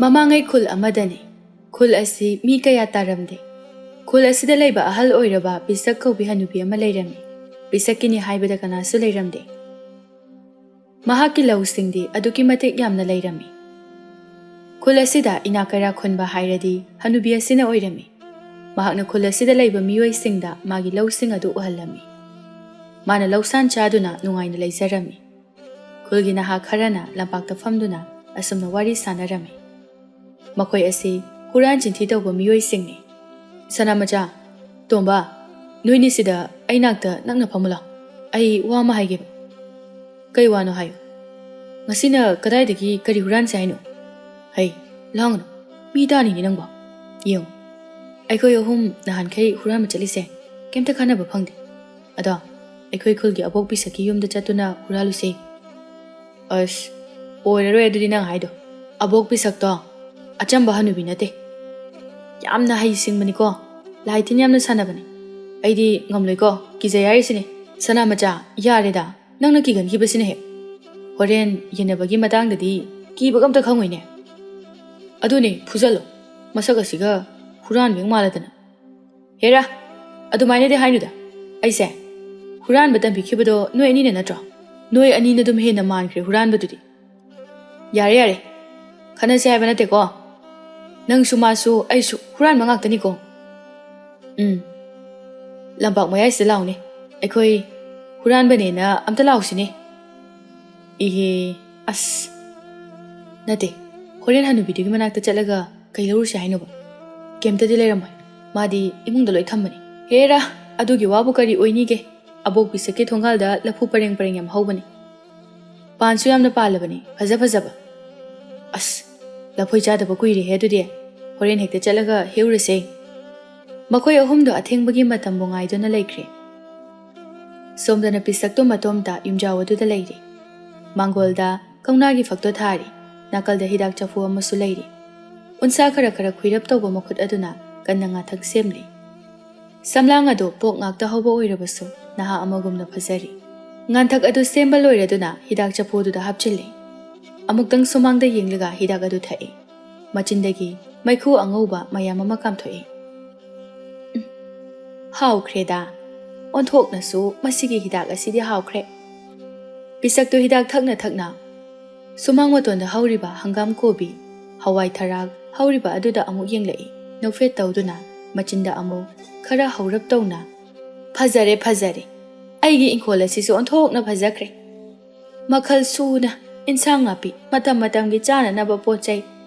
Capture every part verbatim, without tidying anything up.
ꯃꯃꯥꯡꯉꯩ ꯈꯨꯜ ꯑꯃꯗꯅꯤ꯫ ꯈꯨꯜ ꯑꯁꯤ ꯃꯤ ꯀꯌꯥ ꯇꯥꯔꯝꯗꯦ꯫ ꯈꯨꯜ ꯑꯁꯤꯗ ꯂꯩꯕ ꯑꯍꯜ ꯑꯣꯏꯔꯕ ꯄꯤꯁꯛ ꯀꯧꯕꯤ ꯍꯅꯨꯕꯤ ꯑꯃ ꯂꯩꯔꯝꯃꯤ꯫ ꯄꯤꯁꯛꯀꯤꯅꯤ ꯍꯥꯏꯕꯗ ꯀꯅꯥꯁꯨ ꯂꯩꯔꯝꯗꯦ꯫ ꯃꯍꯥꯛꯀꯤ ꯂꯧꯁꯤꯡꯗꯤ ꯑꯗꯨꯛꯀꯤ ꯃꯇꯤꯛ ꯌꯥꯝꯅ ꯂꯩꯔꯝꯃꯤ꯫ ꯈꯨꯜ ꯑꯁꯤꯗ ꯏꯅꯥꯛ ꯀꯩꯔꯥꯛ ꯈꯨꯟꯕ ꯍꯥꯏꯔꯗꯤ ꯍꯅꯨꯕꯤ ꯑꯁꯤꯅ ꯑꯣꯏꯔꯝꯃꯤ꯫ ꯃꯍꯥꯛꯅ ꯈꯨꯜ ꯑꯁꯤꯗ ꯂꯩꯕ ꯃꯤꯑꯣꯏꯁꯤꯡꯗ ꯃꯥꯒꯤ ꯂꯧꯁꯤꯡ ꯑꯗꯨ ꯎꯍꯜꯂꯝꯃꯤ꯫ ꯃꯥꯅ ꯂꯧꯁꯥꯟ ꯆꯥꯗꯨꯅ ꯅꯨꯡꯉꯥꯏꯅ ꯂꯩꯖꯔꯝꯃꯤ꯫ ꯈꯨꯜꯒꯤ ꯅꯍꯥ ꯈꯔꯅ ꯂꯝꯄꯥꯛꯇ ꯐꯝꯗꯨꯅ ꯑꯁꯨꯝꯅ ꯋꯥꯔꯤ ꯁꯥꯟꯅꯔꯝꯃꯤ꯫ ꯃꯈꯣꯏ ꯑꯁꯤ ꯍꯨꯔꯥꯟ ꯆꯤꯟꯊꯤ ꯇꯧꯕ ꯃꯤꯑꯣꯏꯁꯤꯡꯅꯤ꯫ "ꯁꯅꯥꯃꯆꯥ, ꯇꯣꯝꯕ, ꯅꯣꯏꯅꯤꯁꯤꯗ ꯑꯩ ꯅꯥꯛꯇ ꯅꯛꯅ ꯐꯝꯃꯨ ꯂꯥꯎ꯫ ꯑꯩ ꯋꯥ ꯑꯃ ꯍꯥꯏꯒꯦꯕ꯫" "ꯀꯩ ꯋꯥꯅꯣ ꯍꯥꯏꯌꯨ꯫ ꯉꯁꯤꯅ ꯀꯗꯥꯏꯗꯒꯤ ꯀꯔꯤ ꯍꯨꯔꯥꯟꯁꯦ ꯍꯥꯏꯅꯣ?" "ꯍꯩ, ꯂꯥꯡꯒꯅꯨ꯫ ꯃꯤ ꯇꯥꯅꯤꯅꯦ ꯅꯪꯕꯣ꯫ ꯌꯦꯡꯉꯨ, ꯑꯩꯈꯣꯏ ꯑꯍꯨꯝ ꯅꯍꯥꯟꯈꯩ ꯍꯨꯔꯥꯟꯕ ꯆꯠꯂꯤꯁꯦ ꯀꯩꯝꯇ ꯀꯥꯟꯅꯕ ꯐꯪꯗꯦ꯫ ꯑꯗꯣ ꯑꯩꯈꯣꯏ ꯈꯨꯜꯒꯤ ꯑꯕꯣꯛ ꯄꯤꯁꯛꯀꯤ ꯌꯨꯝꯗ ꯆꯠꯇꯨꯅ ꯍꯨꯔꯥꯜꯂꯨꯁꯦ꯫" "ꯑꯁ, ꯑꯣꯏꯔꯔꯣꯏ ꯑꯗꯨꯗꯤ ꯅꯪ ꯍꯥꯏꯗꯣ꯫ ꯑꯕꯣꯛ ꯄꯤꯁꯛꯇꯣ ꯑꯆꯝꯕ ꯍꯅꯨꯕꯤ ꯅꯠꯇꯦ꯫ ꯌꯥꯝꯅ ꯍꯩ ꯁꯤꯡꯕꯅꯤꯀꯣ꯫ ꯂꯥꯏ ꯇꯤꯟ ꯌꯥꯝꯅ ꯁꯥꯟꯅꯕꯅꯤ꯫ ꯑꯩꯗꯤ ꯉꯝꯂꯣꯏꯀꯣ, ꯀꯤꯖꯩ ꯍꯥꯏꯔꯤꯁꯤꯅꯦ꯫" "ꯁꯅꯥꯃꯆꯥ, ꯌꯥꯔꯦꯗ꯫ ꯅꯪꯅ ꯀꯤꯒꯟꯈꯤꯕꯁꯤꯅ ꯍꯦꯛ꯫ ꯍꯣꯔꯦꯟ ꯌꯦꯟꯅꯕꯒꯤ ꯃꯇꯥꯡꯗꯗꯤ ꯀꯤꯕꯒ ꯑꯝꯇ ꯈꯪꯉꯣꯏꯅꯦ꯫" "ꯑꯗꯨꯅꯦ, ꯐꯨꯖꯜꯂꯣ꯫ ꯃꯁꯛ ꯑꯁꯤꯒ ꯍꯨꯔꯥꯟꯕ ꯍꯦꯛ ꯃꯥꯜꯂꯗꯅ꯫" "ꯍꯦꯔꯥ, ꯑꯗꯨꯃꯥꯏꯅꯗꯤ ꯍꯥꯏꯅꯨꯗ꯫ ꯑꯩꯁꯦ ꯍꯨꯔꯥꯟꯕ ꯇꯝꯕꯤꯈꯤꯕꯗꯣ ꯅꯣꯏ ꯑꯅꯤꯅ ꯅꯠꯇ꯭ꯔꯣ? ꯅꯣꯏ ꯑꯅꯤꯅ ꯑꯗꯨꯝ ꯍꯦꯟꯅ ꯃꯥꯟꯈ꯭ꯔꯦ ꯍꯨꯔꯥꯟꯕꯗꯨꯗꯤ꯫" "ꯌꯥꯔꯦ, ꯌꯥꯔꯦ꯫ ꯈꯟꯅꯁꯦ ꯍꯥꯏꯕ ꯅꯠꯇꯦꯀꯣ꯫ ꯅꯪꯁꯨ ꯃꯥꯁꯨ ꯑꯩꯁꯨ ꯍꯨꯔꯥꯟꯕ ꯉꯥꯛꯇꯅꯤꯀꯣ꯫" "ꯎꯝ꯫ ꯂꯝꯄꯥꯛ ꯃꯌꯥꯏꯁꯤꯗ ꯂꯥꯎꯅꯦ꯫ ꯑꯩꯈꯣꯏ ꯍꯨꯔꯥꯟꯕꯅꯦꯅ ꯑꯝꯇ ꯂꯥꯎꯁꯤꯅꯦ꯫" "ꯏꯍꯦ, ꯑꯁ꯫ ꯅꯠꯇꯦ, ꯍꯣꯔꯦꯟ ꯍꯅꯨꯕꯤꯗꯨꯒꯤ ꯃꯅꯥꯛꯇ ꯆꯠꯂꯒ ꯀꯩ ꯂꯧꯔꯨꯁꯦ ꯍꯥꯏꯅꯣꯕ? ꯀꯩꯝꯇꯗꯤ ꯂꯩꯔꯝꯃꯣꯏ꯫ ꯃꯥꯗꯤ ꯏꯃꯨꯡꯗ ꯂꯣꯏ ꯊꯝꯕꯅꯤ꯫" "ꯍꯦꯔꯥ, ꯑꯗꯨꯒꯤ ꯋꯥꯕꯨ ꯀꯔꯤ ꯑꯣꯏꯅꯤꯒꯦ? ꯑꯕꯣꯛ ꯄꯤꯁꯛꯀꯤ ꯊꯣꯡꯒꯥꯜꯗ ꯂꯐꯨ ꯄꯔꯦꯡ ꯄꯔꯦꯡ ꯌꯥꯝ ꯍꯧꯕꯅꯤ꯫ ꯄꯥꯟꯁꯨ ꯌꯥꯝꯅ ꯄꯥꯜꯂꯕꯅꯤ, ꯐꯖ ꯐꯖꯕ꯫" "ꯑꯁ, ꯂꯐꯣꯏ ꯆꯥꯗꯕ ꯀꯨꯏꯔꯦꯍꯦ ꯑꯗꯨꯗꯤ꯫ ꯍꯣꯔꯦꯟ ꯍꯦꯛꯇ ꯆꯠꯂꯒ ꯍꯦꯛꯎꯔꯁꯦ꯫" ꯃꯈꯣꯏ ꯑꯍꯨꯝꯗꯣ ꯑꯊꯦꯡꯕꯒꯤ ꯃꯇꯝꯕꯨ ꯉꯥꯏꯗꯨꯅ ꯂꯩꯈ꯭ꯔꯦ꯫ ꯁꯣꯝꯗꯅ ꯄꯤꯁꯛꯇꯣ ꯃꯇꯣꯝꯇ ꯌꯨꯝꯖꯥꯎ ꯑꯗꯨꯗ ꯂꯩꯔꯤ꯫ ꯃꯥꯡꯒꯣꯜꯗ ꯀꯧꯅꯥꯒꯤ ꯐꯛꯇꯣ ꯊꯥꯔꯤ꯫ ꯅꯥꯀꯜꯗ ꯍꯤꯗꯥꯛ ꯆꯐꯨ ꯑꯃꯁꯨ ꯂꯩꯔꯤ꯫ ꯎꯟꯁꯥ ꯈꯔ ꯈꯔ ꯈꯨꯏꯔꯞ ꯇꯧꯕ ꯃꯈꯨꯠ ꯑꯗꯨꯅ ꯀꯟꯅ ꯉꯥꯊꯛ ꯁꯦꯝꯂꯤ꯫ ꯁꯝꯂꯥꯡ ꯑꯗꯨ ꯄꯣꯛ ꯉꯥꯛꯇ ꯍꯧꯕ ꯑꯣꯏꯔꯕꯁꯨ ꯅꯍꯥ ꯑꯃꯒꯨꯝꯅ ꯐꯖꯔꯤ꯫ ꯉꯥꯟꯊꯛ ꯑꯗꯨ ꯁꯦꯝꯕ ꯂꯣꯏꯔꯗꯨꯅ ꯍꯤꯗꯥꯛ ꯆꯐꯨꯗꯨꯗ ꯍꯥꯞꯆꯤꯜꯂꯤ꯫ ꯑꯃꯨꯛꯇꯪ ꯁꯨꯃꯥꯡꯗ ꯌꯦꯡꯂꯒ ꯍꯤꯗꯥꯛ ꯑꯗꯨ ꯊꯛꯏ꯫ ꯃꯆꯤꯟꯗꯒꯤ ꯃꯩꯈꯨ ꯑꯉꯧꯕ ꯃꯌꯥꯝ ꯑꯃ ꯀꯥꯝꯊꯣꯛꯏ꯫ "ꯎꯝ, ꯍꯥꯎꯈ꯭ꯔꯦꯗ꯫ ꯑꯣꯟꯊꯣꯛꯅꯁꯨ ꯃꯁꯤꯒꯤ ꯍꯤꯗꯥꯛ ꯑꯁꯤꯗꯤ ꯍꯥꯎꯈ꯭ꯔꯦ꯫" ꯄꯤꯁꯛꯇꯨ ꯍꯤꯗꯥꯛ ꯊꯛꯅ ꯊꯛꯅ ꯁꯨꯃꯥꯡ ꯃꯇꯣꯟꯗ ꯍꯧꯔꯤꯕ ꯍꯪꯒꯥꯝ ꯀꯣꯕꯤ, ꯍꯋꯥꯏ ꯊꯔꯥꯛ ꯍꯧꯔꯤꯕ ꯑꯗꯨꯗ ꯑꯃꯨꯛ ꯌꯦꯡꯂꯛꯏ꯫ ꯅꯣꯛꯐꯦꯠ ꯇꯧꯗꯨꯅ ꯃꯆꯤꯟꯗ ꯑꯃꯨꯛ ꯈꯔ ꯍꯧꯔꯞ ꯇꯧꯅ, "ꯐꯖꯔꯦ, ꯐꯖꯔꯦ꯫ ꯑꯩꯒꯤ ꯏꯪꯈꯣꯜ ꯑꯁꯤꯁꯨ ꯑꯣꯟꯊꯣꯛꯅ ꯐꯖꯈ꯭ꯔꯦ꯫ ꯃꯈꯜ ꯁꯨꯅ ꯏꯟꯁꯥꯡ ꯅꯥꯄꯤ, ꯃꯇꯝ ꯃꯇꯝꯒꯤ ꯆꯥꯅꯅꯕ ꯄꯣꯠ ꯆꯩ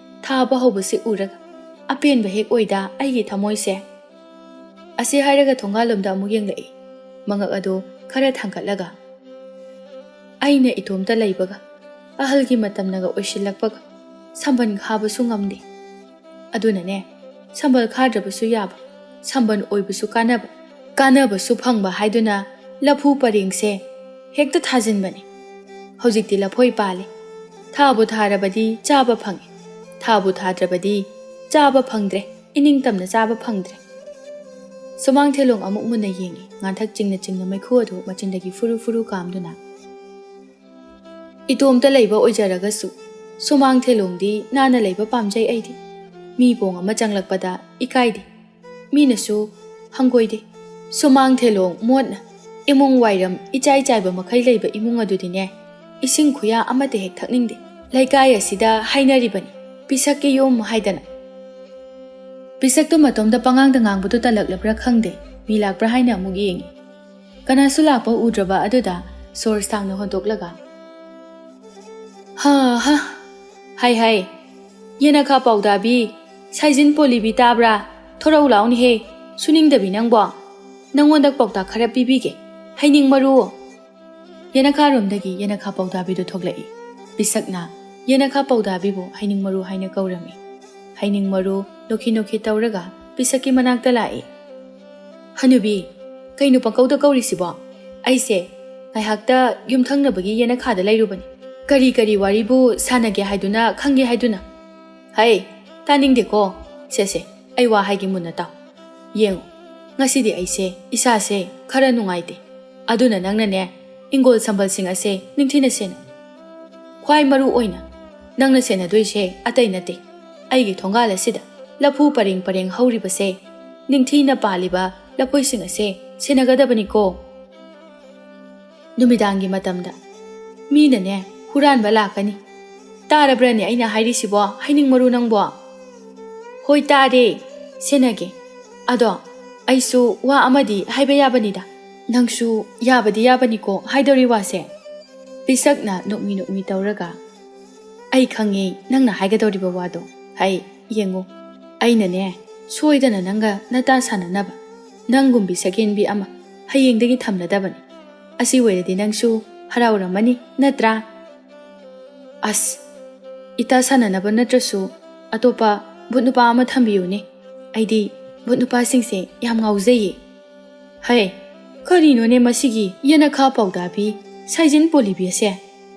ꯊꯥꯕ ꯍꯧꯕꯁꯤ ꯎꯔꯒ ꯑꯄꯦꯟꯕ ꯍꯦꯛ ꯑꯣꯏꯗ ꯑꯩꯒꯤ ꯊꯃꯣꯏꯁꯦ꯫" ꯑꯁꯤ ꯍꯥꯏꯔꯒ ꯊꯣꯡꯒꯥꯜꯂꯣꯝꯗ ꯑꯃꯨꯛ ꯌꯦꯡꯂꯛꯏ, ꯃꯉꯛ ꯑꯗꯨ ꯈꯔ ꯊꯥꯡꯒꯠꯂꯒ꯫ "ꯑꯩꯅ ꯏꯇꯣꯝꯇ ꯂꯩꯕꯒ, ꯑꯍꯜꯒꯤ ꯃꯇꯝꯅꯒ ꯑꯣꯏꯁꯤꯜꯂꯛꯄꯒ, ꯁꯝꯕꯜ ꯈꯥꯕꯁꯨ ꯉꯝꯗꯦ꯫ ꯑꯗꯨꯅꯅꯦ, ꯁꯝꯕꯜ ꯈꯥꯗ꯭ꯔꯕꯁꯨ ꯌꯥꯕ, ꯁꯝꯕꯜ ꯑꯣꯏꯕꯁꯨ ꯀꯥꯟꯅꯕ, ꯀꯥꯟꯅꯕꯁꯨ ꯐꯪꯕ ꯍꯥꯏꯗꯨꯅ ꯂꯐꯨ ꯄꯔꯦꯡꯁꯦ ꯍꯦꯛꯇ ꯊꯥꯖꯤꯟꯕꯅꯤ꯫ ꯍꯧꯖꯤꯛꯇꯤ ꯂꯐꯣꯏ ꯄꯥꯜꯂꯤ꯫ ꯊꯥꯕꯨ ꯊꯥꯔꯕꯗꯤ ꯆꯥꯕ ꯐꯪꯉꯤ, ꯊꯥꯕꯨ ꯊꯥꯗ꯭ꯔꯕꯗꯤ ꯆꯥꯕ ꯐꯪꯗ꯭ꯔꯦ, ꯏꯅꯤꯡꯇꯝꯅ ꯆꯥꯕ ꯐꯪꯗ꯭ꯔꯦ꯫" ꯁꯨꯃꯥꯡ ꯊꯦꯂꯣꯡ ꯑꯃꯨꯛ ꯃꯨꯟꯅ ꯌꯦꯡꯉꯤ, ꯉꯥꯟꯊꯛ ꯆꯤꯡꯅ ꯆꯤꯡꯅ ꯃꯩꯈꯨ ꯑꯗꯨ ꯃꯆꯤꯟꯗꯒꯤ ꯐꯨꯔꯨ ꯐꯨꯔꯨ ꯀꯥꯝꯗꯨꯅ꯫ "ꯏꯇꯣꯝꯇ ꯂꯩꯕ ꯑꯣꯏꯖꯔꯒꯁꯨ ꯁꯨꯃꯥꯡ ꯊꯦꯂꯣꯡꯗꯤ ꯅꯥꯟꯅ ꯂꯩꯕ ꯄꯥꯝꯖꯩ ꯑꯩꯗꯤ꯫ ꯃꯤ ꯄꯣꯡ ꯑꯃ ꯆꯪꯂꯛꯄꯗ ꯏꯀꯥꯏꯗꯦ, ꯃꯤꯅꯁꯨ ꯍꯪꯒꯣꯏꯗꯦ꯫ ꯁꯨꯃꯥꯡ ꯊꯦꯂꯣꯡ ꯃꯣꯠꯅ ꯏꯃꯨꯡ ꯋꯥꯏꯔꯝ ꯏꯆꯥꯏ ꯆꯥꯏꯕ ꯃꯈꯩ ꯂꯩꯕ ꯏꯃꯨꯡ ꯑꯗꯨꯗꯤꯅꯦ, ꯏꯁꯤꯡ ꯈꯨꯌꯥ ꯑꯃꯠꯇ ꯍꯦꯛ ꯊꯛꯅꯤꯡꯗꯦ꯫ ꯂꯩꯀꯥꯏ ꯑꯁꯤꯗ ꯍꯥꯏꯅꯔꯤꯕꯅꯤ, ꯄꯤꯁꯛꯀꯤ ꯌꯨꯝ ꯍꯥꯏꯗꯅ꯫" ꯄꯤꯁꯛꯇꯨ ꯃꯇꯣꯝꯗ ꯄꯉꯥꯡꯗ ꯉꯥꯡꯕꯗꯨ ꯇꯜꯂꯛꯂꯕ꯭ꯔꯥ ꯈꯪꯗꯦ, ꯃꯤ ꯂꯥꯛꯄ꯭ꯔꯥ ꯍꯥꯏꯅ ꯑꯃꯨꯛ ꯌꯦꯡꯉꯤ꯫ ꯀꯅꯥꯁꯨ ꯂꯥꯛꯄ ꯎꯗ꯭ꯔꯕ ꯑꯗꯨꯗ ꯁꯣꯔ ꯁꯥꯡꯅ ꯍꯣꯟꯗꯣꯛꯂꯒ, "ꯍꯥ ꯍꯥ, ꯍꯥꯏ ꯍꯥꯏ, ꯌꯦꯅꯈꯥ ꯄꯥꯎꯗꯥꯕꯤ, ꯁꯥꯏꯖꯤꯟ ꯄꯣꯂꯤꯕꯤ ꯇꯥꯕ꯭ꯔꯥ? ꯊꯣꯔꯧ ꯂꯥꯎꯅꯦꯍꯦ, ꯁꯨꯅꯤꯡꯗꯕꯤ ꯅꯪꯕꯣ꯫ ꯅꯪꯉꯣꯟꯗ ꯄꯥꯎꯇꯥꯛ ꯈꯔ ꯄꯤꯕꯤꯒꯦ, ꯍꯩꯅꯤꯡ ꯃꯔꯨ꯫" ꯌꯦꯅꯈꯥꯔꯣꯝꯗꯒꯤ ꯌꯦꯅꯈꯥ ꯄꯥꯎꯗꯥꯕꯤꯗꯨ ꯊꯣꯛꯂꯛꯏ꯫ ꯄꯤꯁꯛꯅ ꯌꯦꯅꯈꯥ ꯄꯥꯎꯗꯥꯕꯤꯕꯨ ꯍꯩꯅꯤꯡ ꯃꯔꯨ ꯍꯥꯏꯅ ꯀꯧꯔꯝꯃꯤ꯫ ꯍꯩꯅꯤꯡ ꯃꯔꯨ ꯅꯣꯛꯈꯤ ꯅꯣꯛꯈꯤ ꯇꯧꯔꯒ ꯄꯤꯁꯛꯀꯤ ꯃꯅꯥꯛꯇ ꯂꯥꯛꯏ꯫ "ꯍꯅꯨꯕꯤ, ꯀꯩꯅꯣ ꯄꯪꯀꯧꯗ ꯀꯧꯔꯤꯁꯤꯕꯣ? ꯑꯩꯁꯦ ꯉꯥꯏꯍꯥꯛꯇ ꯌꯨꯝꯊꯪꯅꯕꯒꯤ ꯌꯦꯅꯈꯥꯗ ꯂꯩꯔꯨꯕꯅꯤ꯫ ꯀꯔꯤ ꯀꯔꯤ ꯋꯥꯔꯤꯕꯨ ꯁꯥꯟꯅꯒꯦ ꯍꯥꯏꯗꯨꯅ, ꯈꯪꯒꯦ ꯍꯥꯏꯗꯨꯅ?" "ꯍꯩ, ꯇꯥꯅꯤꯡꯗꯦꯀꯣ꯫ ꯁꯦ ꯁꯦ, ꯑꯩ ꯋꯥ ꯍꯥꯏꯒꯦ ꯃꯨꯟꯅ ꯇꯥꯎ꯫ ꯌꯦꯡꯉꯨ, ꯉꯁꯤꯗꯤ ꯑꯩꯁꯦ ꯏꯁꯥꯁꯦ ꯈꯔ ꯅꯨꯡꯉꯥꯏꯇꯦ꯫ ꯑꯗꯨꯅ ꯅꯪꯅꯅꯦ, ꯏꯪꯒꯣꯜ ꯁꯝꯕꯜꯁꯤꯡ ꯑꯁꯦ ꯅꯤꯡꯊꯤꯅ ꯁꯦꯟꯅꯧ꯫ ꯈ꯭ꯋꯥꯏ ꯃꯔꯨ ꯑꯣꯏꯅ ꯅꯪꯅ ꯁꯦꯟꯅꯗꯣꯏꯁꯦ ꯑꯇꯩ ꯅꯠꯇꯦ, ꯑꯩꯒꯤ ꯊꯣꯡꯒꯥꯜ ꯑꯁꯤꯗ ꯂꯐꯨ ꯄꯔꯦꯡ ꯄꯔꯦꯡ ꯍꯧꯔꯤꯕꯁꯦ, ꯅꯤꯡꯊꯤꯅ ꯄꯥꯜꯂꯤꯕ ꯂꯐꯣꯏꯁꯤꯡ ꯑꯁꯦ ꯁꯦꯟꯅꯒꯗꯕꯅꯤꯀꯣ꯫ ꯅꯨꯃꯤꯗꯥꯡꯒꯤ ꯃꯇꯝꯗ ꯃꯤꯅꯅꯦ ꯍꯨꯔꯥꯟꯕ ꯂꯥꯛꯀꯅꯤ꯫ ꯇꯥꯔꯕ꯭ꯔꯅꯦ ꯑꯩꯅ ꯍꯥꯏꯔꯤꯁꯤꯕꯣ, ꯍꯩꯅꯤꯡ ꯃꯔꯨ ꯅꯪꯕꯣ? ꯍꯣꯏ, ꯇꯥꯔꯦ, ꯁꯦꯟꯅꯒꯦ꯫ ꯑꯗꯣ ꯑꯩꯁꯨ ꯋꯥ ꯑꯃꯗꯤ ꯍꯥꯏꯕ ꯌꯥꯕꯅꯤꯗ꯫ ꯅꯪꯁꯨ ꯌꯥꯕꯗꯤ ꯌꯥꯕꯅꯤꯀꯣ ꯍꯥꯏꯗꯧꯔꯤ ꯋꯥꯁꯦ꯫ ꯄꯤꯁꯛꯅ ꯅꯣꯛꯃꯤ ꯅꯣꯛꯃꯤ ꯇꯧꯔꯒ, ꯑꯩ ꯈꯪꯉꯦ ꯅꯪꯅ ꯍꯥꯏꯒꯗꯧꯔꯤꯕ ꯋꯥꯗꯣ꯫ ꯍꯩ, ꯌꯦꯡꯉꯨ, ꯑꯩꯅꯅꯦ ꯁꯣꯏꯗꯅ ꯅꯪꯒ ꯅꯇꯥ ꯁꯥꯟꯅꯅꯕ ꯅꯪꯒꯨꯝꯕꯤ ꯁꯛꯍꯦꯟꯕꯤ ꯑꯃ ꯍꯌꯦꯡꯗꯒꯤ ꯊꯝꯂꯗꯕꯅꯤ꯫ ꯑꯁꯤ ꯑꯣꯏꯔꯗꯤ ꯅꯪꯁꯨ ꯍꯔꯥꯎꯔꯝꯃꯅꯤ, ꯅꯠꯇ꯭ꯔꯥ? ꯑꯁ, ꯏꯇꯥ ꯁꯥꯟꯅꯅꯕ ꯅꯠꯇ꯭ꯔꯁꯨ ꯑꯇꯣꯞꯄ ꯚꯨꯠ ꯅꯨꯄꯥ ꯑꯃ ꯊꯝꯕꯤꯌꯨꯅꯦ꯫ ꯑꯩꯗꯤ ꯚꯨꯠ ꯅꯨꯄꯥꯁꯤꯡꯁꯦ ꯌꯥꯝ ꯉꯥꯎꯖꯩꯌꯦ꯫ ꯍꯩ, ꯀꯔꯤꯅꯣꯅꯦ ꯃꯁꯤꯒꯤ ꯌꯦꯅꯈꯥ ꯄꯥꯎꯗꯥꯕꯤ, ꯁꯥꯏꯖꯤꯟ ꯄꯣꯂꯤꯕꯤ ꯑꯁꯦ?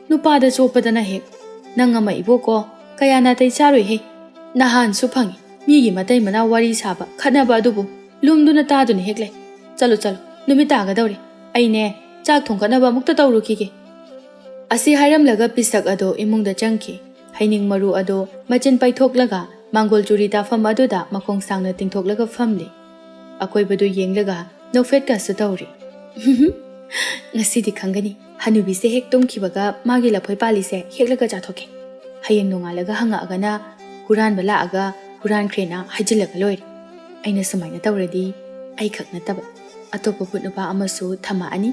ꯅꯨꯄꯥꯗ ꯆꯣꯞꯄꯗꯅ ꯍꯦꯛ꯫ ꯅꯪ ꯑꯃ ꯏꯕꯣꯛꯀꯣ, ꯀꯌꯥ ꯅꯥꯇꯩ ꯆꯥꯔꯣꯏꯍꯦ꯫ ꯅꯍꯥꯟꯁꯨ ꯐꯪꯉꯤ, ꯃꯤꯒꯤ ꯃꯇꯩ ꯃꯅꯥꯎ ꯋꯥꯔꯤ ꯁꯥꯕ, ꯈꯠꯅꯕ ꯑꯗꯨꯕꯨ ꯂꯨꯝꯗꯨꯅ ꯇꯥꯗꯨꯅ ꯍꯦꯛ ꯂꯩ꯫ ꯆꯠꯂꯨ, ꯆꯠꯂꯨ, ꯅꯨꯃꯤꯠ ꯇꯥꯒꯗꯧꯔꯦ꯫ ꯑꯩꯅꯦ ꯆꯥꯛ ꯊꯣꯡꯒꯠꯅꯕ ꯑꯃꯨꯛꯇ ꯇꯧꯔꯨꯈꯤꯒꯦ꯫ ꯑꯁꯤ ꯍꯥꯏꯔꯝꯂꯒ ꯄꯤꯁꯛ ꯑꯗꯣ ꯏꯃꯨꯡꯗ ꯆꯪꯈꯤ꯫ ꯍꯩꯅꯤꯡ ꯃꯔꯨ ꯑꯗꯣ ꯃꯆꯤꯟ ꯄꯩꯊꯣꯛꯂꯒ ꯃꯥꯡꯒꯣꯜ ꯆꯨꯔꯤ ꯇꯥꯐꯝ ꯑꯗꯨꯗ ꯃꯈꯣꯡ ꯁꯥꯡꯅ ꯇꯤꯡꯊꯣꯛꯂꯒ ꯐꯝꯂꯤ꯫ ꯑꯀꯣꯏꯕꯗꯨ ꯌꯦꯡꯂꯒ ꯅꯣꯛꯐꯦꯠꯀꯁꯨ ꯇꯧꯔꯤ꯫ ꯉꯁꯤꯗꯤ ꯈꯪꯒꯅꯤ, ꯍꯅꯨꯕꯤꯁꯦ ꯍꯦꯛ ꯇꯨꯝꯈꯤꯕꯒ ꯃꯥꯒꯤ ꯂꯐꯣꯏ ꯄꯥꯜꯂꯤꯁꯦ ꯍꯦꯛꯂꯒ ꯆꯥꯊꯣꯛꯀꯦ꯫ ꯍꯌꯦꯡ ꯅꯣꯡꯉꯥꯜꯂꯒ ꯍꯪꯉꯛꯑꯒꯅ ꯍꯨꯔꯥꯟꯕ ꯂꯥꯛꯑꯒ ꯍꯨꯔꯥꯟꯈ꯭ꯔꯦꯅ ꯍꯥꯏꯖꯤꯜꯂꯒ ꯂꯣꯏꯔꯦ꯫ ꯑꯩꯅ ꯁꯨꯃꯥꯏꯅ ꯇꯧꯔꯗꯤ ꯑꯩꯈꯛ ꯅꯠꯇꯕ ꯑꯇꯣꯞꯄ ꯚꯨꯠ ꯅꯨꯄꯥ ꯑꯃꯁꯨ ꯊꯝꯃꯛꯑꯅꯤ꯫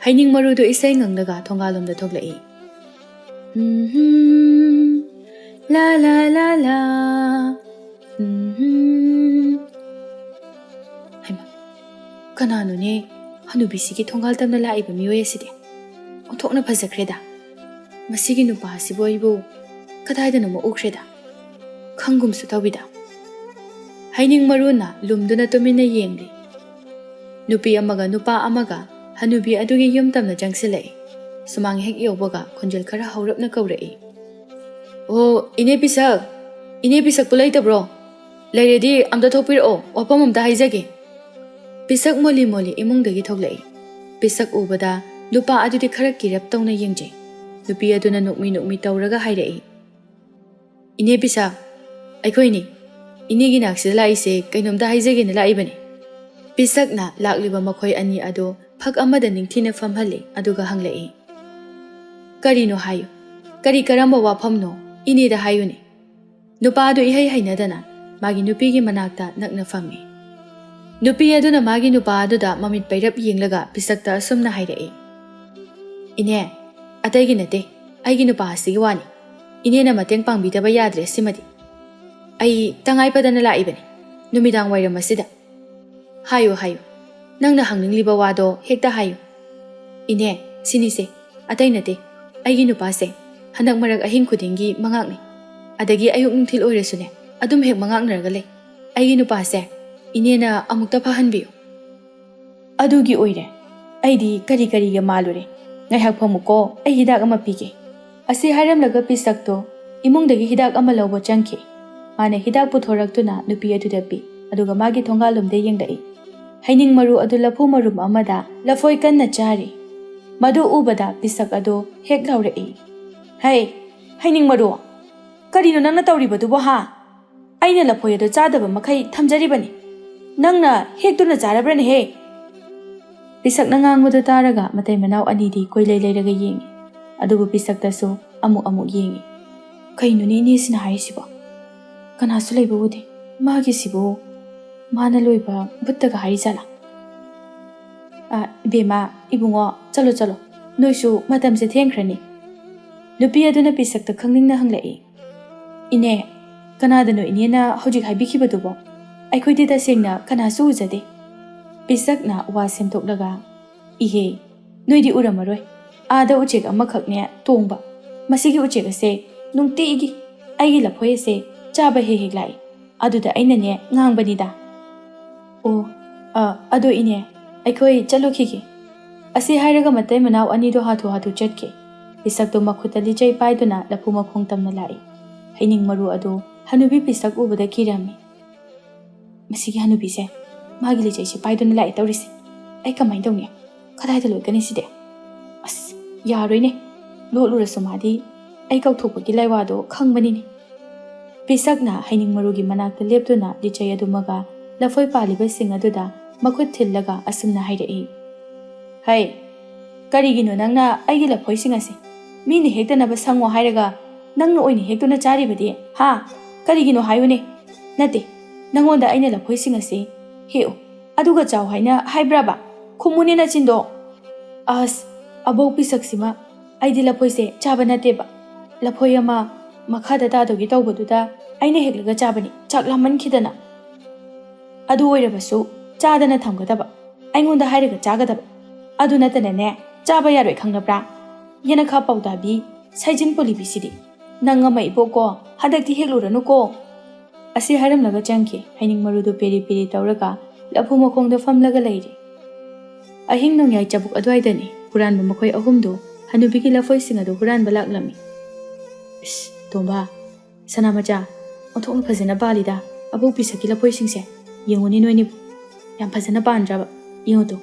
ꯍꯩꯅꯤꯡ ꯃꯔꯨꯗꯨ ꯏꯁꯩ ꯉꯪꯂꯒ ꯊꯣꯡꯒꯥꯜꯂꯣꯝꯗ ꯊꯣꯛꯂꯛꯏ꯫ ꯎꯝꯍꯨꯝ, ꯂꯥ ꯂꯥ ꯂꯥ ꯂꯥ, ꯎꯝꯍꯨꯝ꯫ ꯍꯩꯃꯥ, ꯀꯅꯥꯅꯣꯅꯦ ꯍꯅꯨꯕꯤꯁꯤꯒꯤ ꯊꯣꯡꯒꯥꯜ ꯇꯝꯅ ꯂꯥꯛꯏꯕ ꯃꯤꯑꯣꯏ ꯑꯁꯤꯗꯤ? ꯑꯣꯟꯊꯣꯛꯅ ꯐꯖꯈ꯭ꯔꯦꯗ꯫ ꯃꯁꯤꯒꯤ ꯅꯨꯄꯥ ꯑꯁꯤꯕꯨ ꯑꯩꯕꯨ ꯀꯗꯥꯏꯗꯅꯣꯃ ꯎꯈ꯭ꯔꯦꯗ꯫ ꯈꯪꯒꯨꯝꯁꯨ ꯇꯧꯏꯗ꯫ ꯍꯩꯅꯤꯡ ꯃꯔꯨꯅ ꯂꯨꯝꯗꯨꯅ ꯇꯨꯃꯤꯟꯅ ꯌꯦꯡꯂꯤ꯫ ꯅꯨꯄꯤ ꯑꯃꯒ ꯅꯨꯄꯥ ꯑꯃꯒ ꯍꯅꯨꯕꯤ ꯑꯗꯨꯒꯤ ꯌꯨꯝ ꯇꯝꯅ ꯆꯪꯁꯤꯜꯂꯛꯏ꯫ ꯁꯨꯃꯥꯡ ꯍꯦꯛ ꯌꯧꯕꯒ ꯈꯣꯟꯖꯦꯜ ꯈꯔ ꯍꯧꯔꯞꯅ ꯀꯧꯔꯛꯏ꯫ "ꯑꯣ, ꯏꯅꯦ ꯄꯤꯁꯛ! ꯏꯅꯦ ꯄꯤꯁꯛꯄꯨ ꯂꯩꯇꯕ꯭ꯔꯣ? ꯂꯩꯔꯗꯤ ꯑꯝꯇ ꯊꯣꯛꯄꯤꯔꯛꯑꯣ, ꯋꯥꯐꯝ ꯑꯝꯇ ꯍꯥꯏꯖꯒꯦ꯫" ꯄꯤꯁꯛ ꯃꯣꯂꯤ ꯃꯣꯂꯤ ꯏꯃꯨꯡꯗꯒꯤ ꯊꯣꯛꯂꯛꯏ꯫ ꯄꯤꯁꯛ ꯎꯕꯗ ꯅꯨꯄꯥ ꯑꯗꯨꯗꯤ ꯈꯔ ꯀꯤꯔꯞ ꯇꯧꯅ ꯌꯦꯡꯖꯩ꯫ ꯅꯨꯄꯤ ꯑꯗꯨꯅ ꯅꯣꯛꯃꯤ ꯅꯣꯛꯃꯤ ꯇꯧꯔꯒ ꯍꯥꯏꯔꯛꯏ, "ꯏꯅꯦ ꯄꯤꯁꯛ, "ꯑꯩꯈꯣꯏꯅꯤ ꯏꯅꯦꯒꯤ ꯅꯥꯛꯁꯤꯗ ꯂꯥꯛꯏꯁꯦ ꯀꯩꯅꯣꯝꯇ ꯍꯥꯏꯖꯒꯦꯅ ꯂꯥꯛꯏꯕꯅꯤ꯫" ꯄꯤꯁꯛꯅ ꯂꯥꯛꯂꯤꯕ ꯃꯈꯣꯏ ꯑꯅꯤ ꯑꯗꯨ ꯐꯛ ꯑꯃꯗ ꯅꯤꯡꯊꯤꯅ ꯐꯝꯍꯜꯂꯤ, ꯑꯗꯨꯒ ꯍꯪꯂꯛꯏ, "ꯀꯔꯤꯅꯣ ꯍꯥꯏꯌꯨ, ꯀꯔꯤ ꯀꯔꯝꯕ ꯋꯥꯐꯝꯅꯣ ꯏꯅꯦꯗ ꯍꯥꯏꯌꯨꯅꯦ꯫" ꯅꯨꯄꯥ ꯑꯗꯨ ꯏꯍꯩ ꯍꯩꯅꯗꯅ ꯃꯥꯒꯤ ꯅꯨꯄꯤꯒꯤ ꯃꯅꯥꯛꯇ ꯅꯛꯅ ꯐꯝꯃꯤ꯫ ꯅꯨꯄꯤ ꯑꯗꯨꯅ ꯃꯥꯒꯤ ꯅꯨꯄꯥ ꯑꯗꯨꯗ ꯃꯃꯤꯠ ꯄꯩꯔꯞ ꯌꯦꯡꯂꯒ ꯄꯤꯁꯛꯇ ꯑꯁꯨꯝꯅ ꯍꯥꯏꯔꯛꯏ, "ꯏꯅꯦ, ꯑꯇꯩꯒꯤ ꯅꯠꯇꯦ, ꯑꯩꯒꯤ ꯅꯨꯄꯥ ꯑꯁꯤꯒꯤ ꯋꯥꯅꯤ꯫ ꯏꯅꯦꯅ ꯃꯇꯦꯡ ꯄꯥꯡꯕꯤꯗꯕ ꯌꯥꯗ꯭ꯔꯦ ꯁꯤꯃꯗꯤ꯫ ꯑꯩ ꯇꯉꯥꯏ ꯐꯗꯅ ꯂꯥꯛꯏꯕꯅꯤ ꯅꯨꯃꯤꯗꯥꯡ ꯋꯥꯏꯔꯝ ꯑꯁꯤꯗ꯫ ꯍꯥꯏꯌꯨ, ꯍꯥꯏꯌꯨ, ꯅꯪꯅ ꯍꯪꯅꯤꯡꯂꯤꯕ ꯋꯥꯗꯣ ꯍꯦꯛꯇ ꯍꯥꯏꯌꯨ꯫" "ꯏꯅꯦ, ꯁꯤꯅꯤꯁꯦ, ꯑꯇꯩ ꯅꯠꯇꯦ, ꯑꯩꯒꯤ ꯅꯨꯄꯥꯁꯦ ꯍꯟꯗꯛ ꯃꯔꯛ ꯑꯍꯤꯡ ꯈꯨꯗꯤꯡꯒꯤ ꯃꯉꯥꯛꯅꯩ, ꯑꯗꯒꯤ ꯑꯌꯨꯛ ꯅꯨꯡꯊꯤꯜ ꯑꯣꯏꯔꯁꯨꯅꯦ ꯑꯗꯨꯝ ꯍꯦꯛ ꯃꯉꯥꯛꯅꯔꯒ ꯂꯩ꯫ ꯑꯩꯒꯤ ꯅꯨꯄꯥꯁꯦ ꯏꯅꯦꯅ ꯑꯃꯨꯛꯇ ꯐꯍꯟꯕꯤꯌꯨ꯫" "ꯑꯗꯨꯒꯤ ꯑꯣꯏꯔꯦ, ꯑꯩꯗꯤ ꯀꯔꯤ ꯀꯔꯤꯒ ꯃꯥꯜꯂꯨꯔꯦ꯫ ꯉꯥꯏꯍꯥꯛ ꯐꯝꯃꯨꯀꯣ, ꯑꯩ ꯍꯤꯗꯥꯛ ꯑꯃ ꯄꯤꯒꯦ꯫" ꯑꯁꯤ ꯍꯥꯏꯔꯝꯂꯒ ꯄꯤꯁꯛꯇꯣ ꯏꯃꯨꯡꯗꯒꯤ ꯍꯤꯗꯥꯛ ꯑꯃ ꯂꯧꯕ ꯆꯪꯈꯤ꯫ ꯃꯥꯅ ꯍꯤꯗꯥꯛ ꯄꯨꯊꯣꯔꯛꯇꯨꯅ ꯅꯨꯄꯤ ꯑꯗꯨꯗ ꯄꯤ, ꯑꯗꯨꯒ ꯃꯥꯒꯤ ꯊꯣꯡꯒꯥꯜꯂꯣꯝꯗ ꯌꯦꯡꯂꯛꯏ꯫ ꯍꯩꯅꯤꯡ ꯃꯔꯨ ꯑꯗꯨ ꯂꯐꯨ ꯃꯔꯨꯝ ꯑꯃꯗ ꯂꯐꯣꯏ ꯀꯟꯅ ꯆꯥꯔꯤ꯫ ꯃꯗꯨ ꯎꯕꯗ ꯄꯤꯁꯛ ꯑꯗꯨ ꯍꯦꯛ ꯂꯥꯎꯔꯛꯏ, "ꯍꯩ, ꯍꯩꯅꯤꯡ ꯃꯔꯨ, ꯀꯔꯤꯅꯣ ꯅꯪꯅ ꯇꯧꯔꯤꯕꯗꯨꯕꯣ ꯍꯥ? ꯑꯩꯅ ꯂꯐꯣꯏ ꯑꯗꯨ ꯆꯥꯗꯕ ꯃꯈꯩ ꯊꯝꯖꯔꯤꯕꯅꯤ꯫ ꯅꯪꯅ ꯍꯦꯛꯇꯨꯅ ꯆꯥꯔꯕ꯭ꯔꯅꯦꯍꯦ?" ꯄꯤꯁꯛꯅ ꯉꯥꯡꯕꯗꯨ ꯇꯥꯔꯒ ꯃꯇꯩ ꯃꯅꯥꯎ ꯑꯅꯤꯗꯤ ꯀꯣꯏꯂꯩ ꯂꯩꯔꯒ ꯌꯦꯡꯉꯤ꯫ ꯑꯗꯨꯕꯨ ꯄꯤꯁꯛꯇꯁꯨ ꯑꯃꯨꯛ ꯑꯃꯨꯛ ꯌꯦꯡꯉꯤ꯫ "ꯀꯩꯅꯣꯅꯦ ꯏꯅꯦꯁꯤꯅ ꯍꯥꯏꯔꯤꯁꯤꯕꯣ? ꯀꯅꯥꯁꯨ ꯂꯩꯕ ꯎꯗꯦ꯫ ꯃꯥꯒꯤꯁꯤꯕꯨ ꯃꯥꯅ ꯂꯣꯏꯕ ꯕꯨꯠꯇꯒ ꯍꯥꯏꯔꯤꯖꯥꯠꯂꯥ? ꯑ, ꯏꯕꯦꯝꯃ, ꯏꯕꯨꯡꯉꯣ, ꯆꯠꯂꯣ, ꯆꯠꯂꯣ꯫ ꯅꯣꯏꯁꯨ ꯃꯇꯝꯁꯦ ꯊꯦꯡꯈ꯭ꯔꯅꯤ꯫" ꯅꯨꯄꯤ ꯑꯗꯨꯅ ꯄꯤꯁꯛꯇ ꯈꯪꯅꯤꯡꯅ ꯍꯪꯂꯛꯏ, "ꯏꯅꯦ, ꯀꯅꯥꯗꯅꯣ ꯏꯅꯦꯅ ꯍꯧꯖꯤꯛ ꯍꯥꯏꯕꯤꯈꯤꯕꯗꯨꯕꯣ? ꯑꯩꯈꯣꯏꯗꯤ ꯇꯁꯦꯡꯅ ꯀꯅꯥꯁꯨ ꯎꯖꯗꯦ꯫" ꯄꯤꯁꯛꯅ ꯋꯥ ꯁꯦꯝꯗꯣꯛꯂꯒ, "ꯏꯍꯦ, ꯅꯣꯏꯗꯤ ꯎꯔꯝꯃꯔꯣꯏ꯫ ꯑꯥꯗ ꯎꯆꯦꯛ ꯑꯃꯈꯛꯅꯦ ꯇꯣꯡꯕ꯫ ꯃꯁꯤꯒꯤ ꯎꯆꯦꯛ ꯑꯁꯦ ꯅꯨꯡꯇꯤꯒꯤ ꯑꯩꯒꯤ ꯂꯐꯣꯏ ꯑꯁꯦ ꯆꯥꯕ ꯍꯦꯛ ꯍꯦꯛ ꯂꯥꯛꯏ꯫ ꯑꯗꯨꯗ ꯑꯩꯅꯅꯦ ꯉꯥꯡꯕꯅꯤꯗ꯫" "ꯑꯣ, ꯑ, ꯑꯗꯣ ꯏꯅꯦ, ꯑꯩꯈꯣꯏ ꯆꯠꯂꯨꯈꯤꯒꯦ꯫" ꯑꯁꯤ ꯍꯥꯏꯔꯒ ꯃꯇꯩ ꯃꯅꯥꯎ ꯑꯅꯤꯗꯣ ꯍꯥꯊꯨ ꯍꯥꯊꯨ ꯆꯠꯈꯤ꯫ ꯄꯤꯁꯛꯇꯣ ꯃꯈꯨꯠꯇ ꯂꯤꯆꯩ ꯄꯥꯏꯗꯨꯅ ꯂꯐꯨ ꯃꯈꯣꯡ ꯇꯝꯅ ꯂꯥꯛꯏ꯫ ꯍꯩꯅꯤꯡ ꯃꯔꯨ ꯑꯗꯨ ꯍꯅꯨꯕꯤ ꯄꯤꯁꯛ ꯎꯕꯗ ꯀꯤꯔꯝꯃꯤ꯫ "ꯃꯁꯤꯒꯤ ꯍꯅꯨꯕꯤꯁꯦ ꯃꯥꯒꯤ ꯂꯤꯆꯩꯁꯦ ꯄꯥꯏꯗꯨꯅ ꯂꯥꯛꯑꯦ ꯇꯧꯔꯤꯁꯦ꯫ ꯑꯩ ꯀꯃꯥꯏꯅ ꯇꯧꯅꯤ? ꯀꯗꯥꯏꯗ ꯂꯣꯠꯀꯅꯤ ꯁꯤꯗꯤ? ꯑꯁ, ꯌꯥꯔꯣꯏꯅꯦ꯫ ꯂꯣꯠꯂꯨꯔꯁꯨ ꯃꯥꯗꯤ ꯑꯩ ꯀꯧꯊꯣꯛꯄꯒꯤ ꯂꯥꯏꯋꯥꯗꯣ ꯈꯪꯕꯅꯤꯅꯦ꯫" ꯄꯤꯁꯛꯅ ꯍꯩꯅꯤꯡ ꯃꯔꯨꯒꯤ ꯃꯅꯥꯛꯇ ꯂꯦꯞꯇꯨꯅ ꯂꯤꯆꯩ ꯑꯗꯨꯃꯒ ꯂꯐꯣꯏ ꯄꯥꯜꯂꯤꯕꯁꯤꯡ ꯑꯗꯨꯗ ꯃꯈꯨꯠ ꯊꯤꯜꯂꯒ ꯑꯁꯨꯝꯅ ꯍꯥꯏꯔꯛꯏ, "ꯍꯩ, ꯀꯔꯤꯒꯤꯅꯣ ꯅꯪꯅ ꯑꯩꯒꯤ ꯂꯐꯣꯏꯁꯤꯡ ꯑꯁꯤ ꯃꯤꯅ ꯍꯦꯛꯇꯅꯕ ꯁꯪꯉꯣ ꯍꯥꯏꯔꯒ ꯅꯪꯅ ꯑꯣꯏꯅ ꯍꯦꯛꯇꯨꯅ ꯆꯥꯔꯤꯕꯗꯤ? ꯍꯥ? ꯀꯔꯤꯒꯤꯅꯣ ꯍꯥꯏꯌꯨꯅꯦ? ꯅꯠꯇꯦ, ꯅꯪꯉꯣꯟꯗ ꯑꯩꯅ ꯂꯐꯣꯏꯁꯤꯡ ꯑꯁꯤ ꯍꯦꯛꯎ, ꯑꯗꯨꯒ ꯆꯥꯎ ꯍꯥꯏꯅ ꯍꯥꯏꯕ꯭ꯔꯕ? ꯈꯨꯝꯃꯨꯅꯦ ꯅꯆꯤꯟꯗꯣ!" ꯑꯁ, ꯑꯕꯣꯛ ꯄꯤꯁꯛꯁꯤꯃ, ꯑꯩꯗꯤ ꯂꯐꯣꯏꯁꯦ ꯆꯥꯕ ꯅꯠꯇꯦꯕ꯫ ꯂꯐꯣꯏ ꯑꯃ ꯃꯈꯥꯗ ꯇꯥꯗꯧꯒꯤ ꯇꯧꯕꯗꯨꯗ ꯑꯩꯅ ꯍꯦꯛꯂꯒ ꯆꯥꯕꯅꯤ, ꯆꯥꯛ ꯂꯥꯝꯃꯟꯈꯤꯗꯅ꯫ ꯑꯗꯨ ꯑꯣꯏꯔꯕꯁꯨ ꯆꯥꯗꯅ ꯊꯝꯒꯗꯕ, ꯑꯩꯉꯣꯟꯗ ꯍꯥꯏꯔꯒ ꯆꯥꯒꯗꯕ꯫ ꯑꯗꯨ ꯅꯠꯇꯅꯅꯦ, ꯆꯥꯕ ꯌꯥꯔꯣꯏ ꯈꯪꯂꯕ꯭ꯔꯥ? ꯌꯦꯅꯈꯥ ꯄꯥꯎꯇꯥꯕꯤ, ꯁꯥꯏꯖꯤꯟ ꯄꯣꯂꯤꯕꯤꯁꯤꯗꯤ꯫ ꯅꯪ ꯑꯃ ꯏꯕꯣꯛꯀꯣ, ꯍꯟꯗꯛꯇꯤ ꯍꯦꯛꯂꯨꯔꯅꯨꯀꯣ꯫ ꯑꯁꯤ ꯍꯥꯏꯔꯝꯂꯒ ꯆꯪꯈꯤ꯫ ꯍꯩꯅꯤꯡ ꯃꯔꯨꯗꯨ ꯄꯦꯔꯤ ꯄꯦꯔꯤ ꯇꯧꯔꯒ ꯂꯐꯨ ꯃꯈꯣꯡꯗ ꯐꯝꯂꯒ ꯂꯩꯔꯤ꯫ ꯑꯍꯤꯡ ꯅꯣꯡꯌꯥꯏ ꯆꯕꯨꯛ ꯑꯗꯨꯋꯥꯏꯗꯅꯤ ꯍꯨꯔꯥꯟꯕ ꯃꯈꯣꯏ ꯑꯍꯨꯝꯗꯨ ꯍꯅꯨꯕꯤꯒꯤ ꯂꯐꯣꯏꯁꯤꯡ ꯑꯗꯨ ꯍꯨꯔꯥꯟꯕ ꯂꯥꯛꯂꯝꯃꯤ꯫ "ꯏꯁ, ꯇꯣꯝꯕ, ꯁꯅꯥ ꯃꯆꯥ, ꯑꯣꯟꯊꯣꯛꯅ ꯐꯖꯅ ꯄꯥꯜꯂꯤꯗ ꯑꯕꯣꯛ ꯄꯤꯁꯛꯀꯤ ꯂꯐꯣꯏꯁꯤꯡꯁꯦ꯫ ꯌꯦꯡꯉꯨꯅꯦ ꯅꯣꯏꯅꯤꯕꯨ, ꯌꯥꯝ ꯐꯖꯅ ꯄꯥꯟꯗ꯭ꯔꯕ? ꯌꯦꯡꯉꯨ ꯇꯨ꯫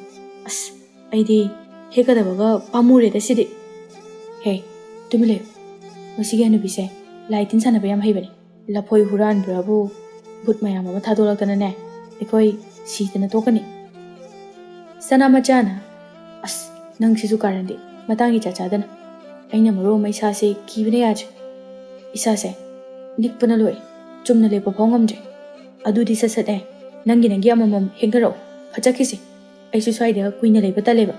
ꯑꯁ, ꯑꯩꯗꯤ ꯍꯦꯛꯀꯗꯕꯒ ꯄꯥꯝꯃꯨꯔꯦꯗ ꯁꯤꯗꯤ꯫ ꯍꯦ, ꯇꯨꯃꯤꯟ ꯂꯩꯌꯨ꯫ ꯃꯁꯤꯒꯤ ꯍꯅꯨꯕꯤꯁꯦ ꯂꯥꯏ ꯇꯤꯟ ꯁꯥꯟꯅꯕ ꯌꯥꯝ ꯍꯩꯕꯅꯤ꯫ ꯂꯐꯣꯏ ꯍꯨꯔꯥꯟꯕ꯭ꯔꯕꯨ ꯚꯨꯠ ꯃꯌꯥꯝ ꯑꯃ ꯊꯥꯗꯣꯛꯂꯛꯇꯅꯅꯦ, ꯑꯩꯈꯣꯏ ꯁꯤꯗꯅ ꯇꯣꯛꯀꯅꯤ꯫" ꯁꯅꯥ ꯃꯆꯥꯅ, "ꯑꯁ, ꯅꯪꯁꯤꯁꯨ ꯀꯥꯔꯟꯗꯤ, ꯃꯇꯥꯡ ꯏꯆꯥ ꯆꯥꯗꯅ꯫ ꯑꯩꯅ ꯃꯔꯣꯜ ꯑꯃ ꯏꯁꯥꯁꯦ ꯀꯤꯕꯅ ꯌꯥꯗ꯭ꯔꯦ꯫ ꯏꯁꯥꯁꯦ ꯅꯤꯛꯄꯅ ꯂꯣꯏꯔꯦ, ꯆꯨꯝꯅ ꯂꯦꯞꯄ ꯐꯥꯎ ꯉꯝꯗ꯭ꯔꯦ꯫ ꯑꯗꯨꯗꯤ ꯁꯠ ꯁꯠ, ꯑꯦ, ꯅꯪꯒꯤ ꯅꯪꯒꯤ ꯑꯃꯃꯝ ꯍꯦꯛꯅꯔꯛꯑꯣ, ꯐꯠ ꯆꯠꯈꯤꯁꯦ꯫ ꯑꯩꯁꯨ ꯁ꯭ꯋꯥꯏꯗ ꯀꯨꯏꯅ ꯂꯩꯕ ꯇꯜꯂꯦꯕ꯫"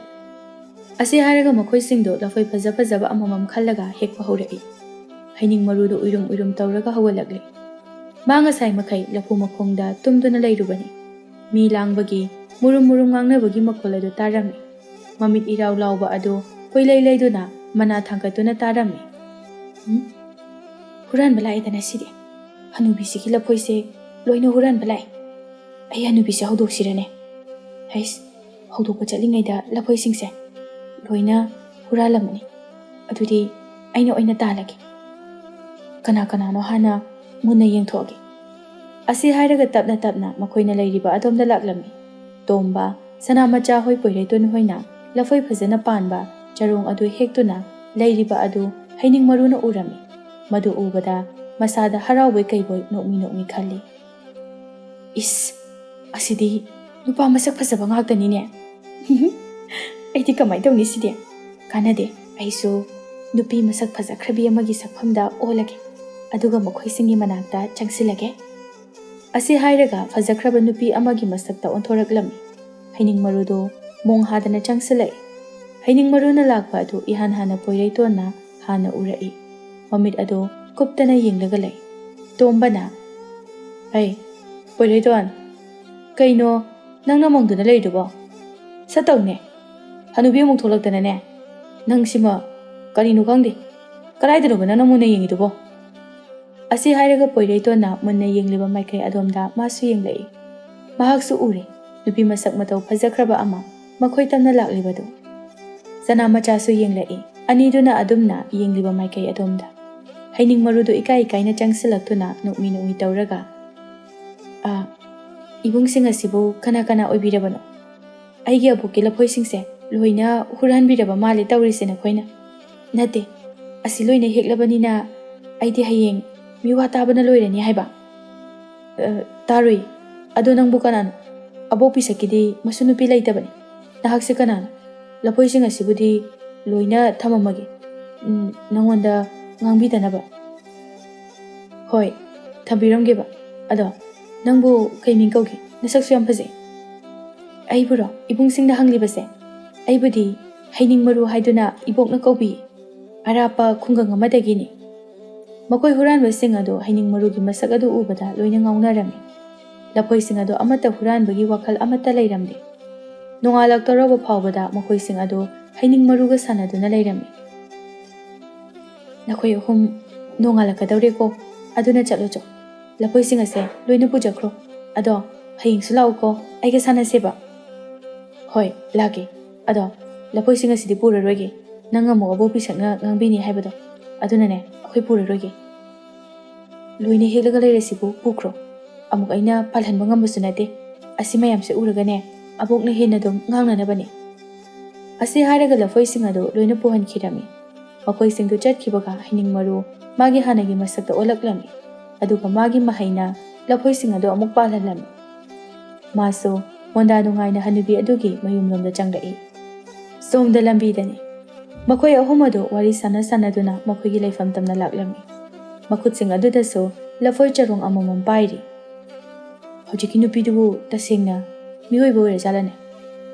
ꯑꯁꯤ ꯍꯥꯏꯔꯒ ꯃꯈꯣꯏꯁꯤꯡꯗꯣ ꯂꯐꯣꯏ ꯐꯖ ꯐꯖꯕ ꯑꯃꯃꯝ ꯈꯜꯂꯒ ꯍꯦꯛꯄ ꯍꯧꯔꯛꯏ꯫ ꯍꯩꯅꯤꯡ ꯃꯔꯨꯗꯨ ꯎꯏꯔꯨꯝ ꯎꯏꯔꯨꯝ ꯇꯧꯔꯒ ꯍꯧꯒꯠꯂꯛꯂꯦ꯫ ꯃꯥ ꯉꯁꯥꯏ ꯃꯈꯩ ꯂꯐꯨ ꯃꯈꯣꯡꯗ ꯇꯨꯝꯗꯨꯅ ꯂꯩꯔꯨꯕꯅꯤ꯫ ꯃꯤ ꯂꯥꯡꯕꯒꯤ, ꯃꯨꯔꯨꯝ ꯃꯨꯔꯨꯝ ꯉꯥꯡꯅꯕꯒꯤ ꯃꯈꯣꯜ ꯑꯗꯨ ꯇꯥꯔꯝꯃꯤ꯫ ꯃꯃꯤꯠ ꯏꯔꯥꯎ ꯂꯥꯎꯕ ꯑꯗꯨ ꯀꯣꯏꯂꯩ ꯂꯩꯗꯨꯅ ꯃꯅꯥ ꯊꯥꯡꯒꯠꯇꯨꯅ ꯇꯥꯔꯝꯃꯤ꯫ "ꯎꯝ? ꯍꯨꯔꯥꯟꯕ ꯂꯥꯛꯑꯦꯗꯅ ꯁꯤꯗꯤ꯫ ꯍꯅꯨꯕꯤꯁꯤꯒꯤ ꯂꯐꯣꯏꯁꯦ ꯂꯣꯏꯅ ꯍꯨꯔꯥꯟꯕ ꯂꯥꯛꯑꯦ꯫ ꯑꯩ ꯍꯅꯨꯕꯤꯁꯦ ꯍꯧꯗꯣꯛꯁꯤꯔꯅꯦ? ꯍꯩꯁ, ꯍꯧꯗꯣꯛꯄ ꯆꯠꯂꯤꯉꯩꯗ ꯂꯐꯣꯏꯁꯤꯡꯁꯦ ꯂꯣꯏꯅ ꯍꯨꯔꯥꯜꯂꯝꯃꯅꯤ꯫ ꯑꯗꯨꯗꯤ ꯑꯩꯅ ꯑꯣꯏꯅ ꯇꯥꯜꯂꯒꯦ꯫ ꯀꯅꯥ ꯀꯅꯥꯅꯣ ꯍꯥꯟꯅ ꯃꯨꯟꯅ ꯌꯦꯡꯊꯣꯛꯑꯒꯦ꯫" ꯑꯁꯤ ꯍꯥꯏꯔꯒ ꯇꯞꯅ ꯇꯞꯅ ꯃꯈꯣꯏꯅ ꯂꯩꯔꯤꯕ ꯑꯗꯣꯝꯗ ꯂꯥꯛꯂꯝꯃꯤ꯫ ꯇꯣꯝꯕ, ꯁꯅꯥ ꯃꯆꯥ ꯍꯣꯏ, ꯄꯣꯏꯔꯩꯇꯣꯟ ꯍꯣꯏꯅ ꯂꯐꯣꯏ ꯐꯖꯅ ꯄꯥꯟꯕ ꯆꯔꯣꯡ ꯑꯗꯨ ꯍꯦꯛꯇꯨꯅ ꯂꯩꯔꯤꯕ ꯑꯗꯨ ꯍꯩꯅꯤꯡ ꯃꯔꯨꯅ ꯎꯔꯝꯃꯤ꯫ ꯃꯗꯨ ꯎꯕꯗ ꯃꯁꯥꯗ ꯍꯔꯥꯎꯕꯣꯏ ꯀꯩꯕꯣꯏ ꯅꯣꯛꯃꯤ ꯅꯣꯛꯃꯤ ꯈꯜꯂꯤ꯫ "ꯏꯁ, ꯑꯁꯤꯗꯤ ꯅꯨꯄꯥ ꯃꯁꯛ ꯐꯖꯕ ꯉꯥꯛꯇꯅꯤꯅꯦ꯫ ꯑꯩꯗꯤ ꯀꯃꯥꯏꯅ ꯇꯧꯅꯤ ꯁꯤꯗꯤ? ꯀꯥꯟꯅꯗꯦ, ꯑꯩꯁꯨ ꯅꯨꯄꯤ ꯃꯁꯛ ꯐꯖꯈ꯭ꯔꯕꯤ ꯑꯃꯒꯤ ꯁꯛꯐꯝꯗ ꯑꯣꯜꯂꯒꯦ, ꯑꯗꯨꯒ ꯃꯈꯣꯏꯁꯤꯡꯒꯤ ꯃꯅꯥꯛꯇ ꯆꯪꯁꯤꯜꯂꯒꯦ"꯫ ꯑꯁꯤ ꯍꯥꯏꯔꯒ ꯐꯖꯈ꯭ꯔꯕ ꯅꯨꯄꯤ ꯑꯃꯒꯤ ꯃꯁꯛꯇ ꯑꯣꯟꯊꯣꯔꯛꯂꯝꯃꯤ꯫ ꯍꯩꯅꯤꯡ ꯃꯔꯨꯗꯨ ꯃꯣꯡ ꯍꯥꯗꯅ ꯆꯪꯁꯤꯜꯂꯛꯏ꯫ ꯍꯩꯅꯤꯡ ꯃꯔꯨꯅ ꯂꯥꯛꯄ ꯑꯗꯨ ꯏꯍꯥꯟ ꯍꯥꯟꯅ ꯄꯣꯏꯔꯩꯇꯣꯟꯅ ꯍꯥꯟꯅ ꯎꯔꯛꯏ꯫ ꯃꯃꯤꯠ ꯑꯗꯨ ꯀꯨꯞꯇꯅ ꯌꯦꯡꯂꯒ ꯂꯩ꯫ ꯇꯣꯝꯕꯅ, "ꯍꯩ, ꯄꯣꯏꯔꯩꯇꯣꯟ, ꯀꯩꯅꯣ ꯅꯪꯅ ꯃꯪꯗꯨꯅ ꯂꯩꯔꯤꯗꯨꯕꯣ? ꯁꯠꯇꯧꯅꯦ, ꯍꯅꯨꯕꯤ ꯑꯃꯨꯛ ꯊꯣꯛꯂꯛꯇꯅꯅꯦ꯫ ꯅꯪꯁꯤꯃ ꯀꯔꯤꯅꯣ ꯈꯪꯗꯦ, ꯀꯗꯥꯏꯗꯅꯣꯕ ꯅꯪꯅ ꯃꯨꯟꯅ ꯌꯦꯡꯉꯤꯗꯨꯕꯣ?" ꯑꯁꯤ ꯍꯥꯏꯔꯒ ꯄꯣꯏꯔꯩꯇꯣꯟꯅ ꯃꯨꯟꯅ ꯌꯦꯡꯂꯤꯕ ꯃꯥꯏꯀꯩ ꯑꯗꯣꯝꯗ ꯃꯥꯁꯨ ꯌꯦꯡꯂꯛꯏ꯫ ꯃꯍꯥꯛꯁꯨ ꯎꯔꯦ, ꯅꯨꯄꯤ ꯃꯁꯛ ꯃꯇꯧ ꯐꯖꯈ꯭ꯔꯕ ꯑꯃ ꯃꯈꯣꯏ ꯇꯝꯅ ꯂꯥꯛꯂꯤꯕꯗꯨ꯫ ꯆꯅꯥ ꯃꯆꯥꯁꯨ ꯌꯦꯡꯂꯛꯏ, ꯑꯅꯤꯗꯨꯅ ꯑꯗꯨꯝꯅ ꯌꯦꯡꯂꯤꯕ ꯃꯥꯏꯀꯩ ꯑꯗꯣꯝꯗ꯫ ꯍꯩꯅꯤꯡ ꯃꯔꯨꯗꯨ ꯏꯀꯥꯏ ꯏꯀꯥꯏꯅ ꯆꯪꯁꯤꯜꯂꯛꯇꯨꯅ ꯅꯣꯛꯃꯤ ꯅꯣꯛꯃꯤ ꯇꯧꯔꯒ, "ꯑꯥ, ꯏꯕꯨꯡꯁꯤꯡ ꯑꯁꯤꯕꯨ ꯀꯅꯥ ꯀꯅꯥ ꯑꯣꯏꯕꯤꯔꯕꯅꯣ? ꯑꯩꯒꯤ ꯑꯕꯣꯛꯀꯤ ꯂꯐꯣꯏꯁꯤꯡꯁꯦ ꯂꯣꯏꯅ ꯍꯨꯔꯥꯟꯕꯤꯔꯕ ꯃꯥꯜꯂꯦ ꯇꯧꯔꯤꯁꯦ ꯅꯈꯣꯏꯅ꯫ ꯅꯠꯇꯦ, ꯑꯁꯤ ꯂꯣꯏꯅ ꯍꯦꯛꯂꯕꯅꯤꯅ ꯑꯩꯗꯤ ꯍꯌꯦꯡ ꯃꯤꯋꯥ ꯇꯥꯕꯅ ꯂꯣꯏꯔꯅꯤ ꯍꯥꯏꯕ꯫ ꯑ, ꯇꯥꯔꯨꯏ, ꯑꯗꯣ ꯅꯪꯕꯨ ꯀꯅꯥꯅꯣ? ꯑꯕꯣꯛ ꯄꯤꯁꯛꯀꯤꯗꯤ ꯃꯁꯨ ꯅꯨꯄꯤ ꯂꯩꯇꯕꯅꯤ꯫ ꯅꯍꯥꯛꯁꯦ ꯀꯅꯥꯅꯣ? ꯂꯐꯣꯏꯁꯤꯡ ꯑꯁꯤꯕꯨꯗꯤ ꯂꯣꯏꯅ ꯊꯝꯃꯝꯃꯒꯦ, ꯎꯝ, ꯅꯉꯣꯟꯗ ꯉꯥꯡꯕꯤꯗꯅꯕ"꯫ "ꯍꯣꯏ, ꯊꯝꯕꯤꯔꯝꯒꯦꯕ꯫ ꯑꯗꯣ ꯅꯪꯕꯨ ꯀꯩ ꯃꯤꯡ ꯀꯧꯒꯦ? ꯅꯁꯛꯁꯨ ꯌꯥꯝ ꯐꯖꯩ"꯫ "ꯑꯩꯕꯨꯔꯣ? ꯏꯕꯨꯡꯁꯤꯡꯅ ꯍꯪꯂꯤꯕꯁꯦ? ꯑꯩꯕꯨꯗꯤ ꯍꯩꯅꯤꯡ ꯃꯔꯨ ꯍꯥꯏꯗꯨꯅ ꯏꯕꯣꯛꯅ ꯀꯧꯕꯤ꯫ ꯑꯔꯥꯞꯄ ꯈꯨꯡꯒꯪ ꯑꯃꯗꯒꯤꯅꯤ"꯫ ꯃꯈꯣꯏ ꯍꯨꯔꯥꯟꯕꯁꯤꯡ ꯑꯗꯨ ꯍꯩꯅꯤꯡ ꯃꯔꯨꯒꯤ ꯃꯁꯛ ꯑꯗꯨ ꯎꯕꯗ ꯂꯣꯏꯅ ꯉꯥꯎꯅꯔꯝꯃꯤ꯫ ꯂꯐꯣꯏꯁꯤꯡ ꯑꯗꯨ ꯑꯃꯠꯇ ꯍꯨꯔꯥꯟꯕꯒꯤ ꯋꯥꯈꯜ ꯑꯃꯠꯇ ꯂꯩꯔꯝꯗꯦ꯫ ꯅꯣꯡꯉꯥꯜꯂꯛꯇꯧꯔꯕ ꯐꯥꯎꯕꯗ ꯃꯈꯣꯏꯁꯤꯡ ꯑꯗꯨ ꯍꯩꯅꯤꯡ ꯃꯔꯨꯒ ꯁꯥꯟꯅꯗꯨꯅ ꯂꯩꯔꯝꯃꯤ꯫ "ꯅꯈꯣꯏ ꯑꯍꯨꯝ ꯅꯣꯡꯉꯥꯜꯂꯛꯀꯗꯧꯔꯦꯀꯣ, ꯑꯗꯨꯅ ꯆꯠꯂꯣ ꯆꯣ꯫ ꯂꯐꯣꯏꯁꯤꯡ ꯑꯁꯦ ꯂꯣꯏꯅ ꯄꯨꯖꯈ꯭ꯔꯣ꯫ ꯑꯗꯣ ꯍꯌꯦꯡꯁꯨ ꯂꯥꯛꯎꯀꯣ, ꯑꯩꯒ ꯁꯥꯟꯅꯁꯦꯕ"꯫ "ꯍꯣꯏ, ꯂꯥꯛꯀꯦ꯫ ꯑꯗꯣ ꯂꯐꯣꯏꯁꯤꯡ ꯑꯁꯤꯗꯤ ꯄꯨꯔꯔꯣꯏꯒꯦ꯫ ꯅꯪ ꯑꯃꯨꯛ ꯑꯕꯣꯛ ꯄꯤꯁꯛꯅ ꯉꯥꯡꯕꯤꯅꯤ ꯍꯥꯏꯕꯗꯣ꯫ ꯑꯗꯨꯅꯅꯦ, ꯑꯩꯈꯣꯏ ꯄꯨꯔꯔꯣꯏꯒꯦ꯫ ꯂꯣꯏꯅ ꯍꯦꯛꯂꯒ ꯂꯩꯔꯁꯤꯕꯨ ꯄꯨꯈ꯭ꯔꯣ꯫ ꯑꯃꯨꯛ ꯑꯩꯅ ꯄꯥꯜꯍꯟꯕ ꯉꯝꯕꯁꯨ ꯅꯠꯇꯦ꯫ ꯑꯁꯤ ꯃꯌꯥꯝꯁꯦ ꯎꯔꯒꯅꯦ, ꯑꯕꯣꯛꯅ ꯍꯦꯟꯅ ꯑꯗꯨꯝ ꯉꯥꯡꯅꯅꯕꯅꯦ"꯫ ꯑꯁꯤ ꯍꯥꯏꯔꯒ ꯂꯐꯣꯏꯁꯤꯡ ꯑꯗꯨ ꯂꯣꯏꯅ ꯄꯨꯍꯟꯈꯤꯔꯝꯃꯤ꯫ ꯃꯈꯣꯏꯁꯤꯡꯗꯨ ꯆꯠꯈꯤꯕꯒ ꯍꯩꯅꯤꯡ ꯃꯔꯨ ꯃꯥꯒꯤ ꯍꯥꯟꯅꯒꯤ ꯃꯁꯛꯇ ꯑꯣꯜꯂꯛꯂꯝꯃꯤ꯫ ꯑꯗꯨꯒ ꯃꯥꯒꯤ ꯃꯍꯩꯅ ꯂꯐꯣꯏꯁꯤꯡ ꯑꯗꯨ ꯑꯃꯨꯛ ꯄꯥꯜꯍꯜꯂꯝꯃꯤ꯫ ꯃꯥꯁꯨ ꯃꯣꯟꯗꯥ ꯅꯨꯡꯉꯥꯏꯅ ꯍꯅꯨꯕꯤ ꯑꯗꯨꯒꯤ ꯃꯌꯨꯝꯂꯣꯝꯗ ꯆꯪꯂꯛꯏ꯫ ꯁꯣꯝꯗ ꯂꯝꯕꯤꯗꯅꯤ꯫ ꯃꯈꯣꯏ ꯑꯍꯨꯝ ꯑꯗꯨ ꯋꯥꯔꯤ ꯁꯥꯟꯅ ꯁꯥꯟꯅꯗꯨꯅ ꯃꯈꯣꯏꯒꯤ ꯂꯩꯐꯝ ꯇꯝꯅ ꯂꯥꯛꯂꯝꯃꯤ꯫ ꯃꯈꯨꯠꯁꯤꯡ ꯑꯗꯨꯗꯁꯨ ꯂꯐꯣꯏ ꯆꯔꯣꯡ ꯑꯃꯃꯝ ꯄꯥꯏꯔꯤ꯫ ꯍꯧꯖꯤꯛꯀꯤ ꯅꯨꯄꯤꯗꯨꯕꯨ ꯇꯁꯦꯡꯅ ꯃꯤꯑꯣꯏꯕ ꯑꯣꯏꯔꯖꯥꯠꯂꯅꯦ?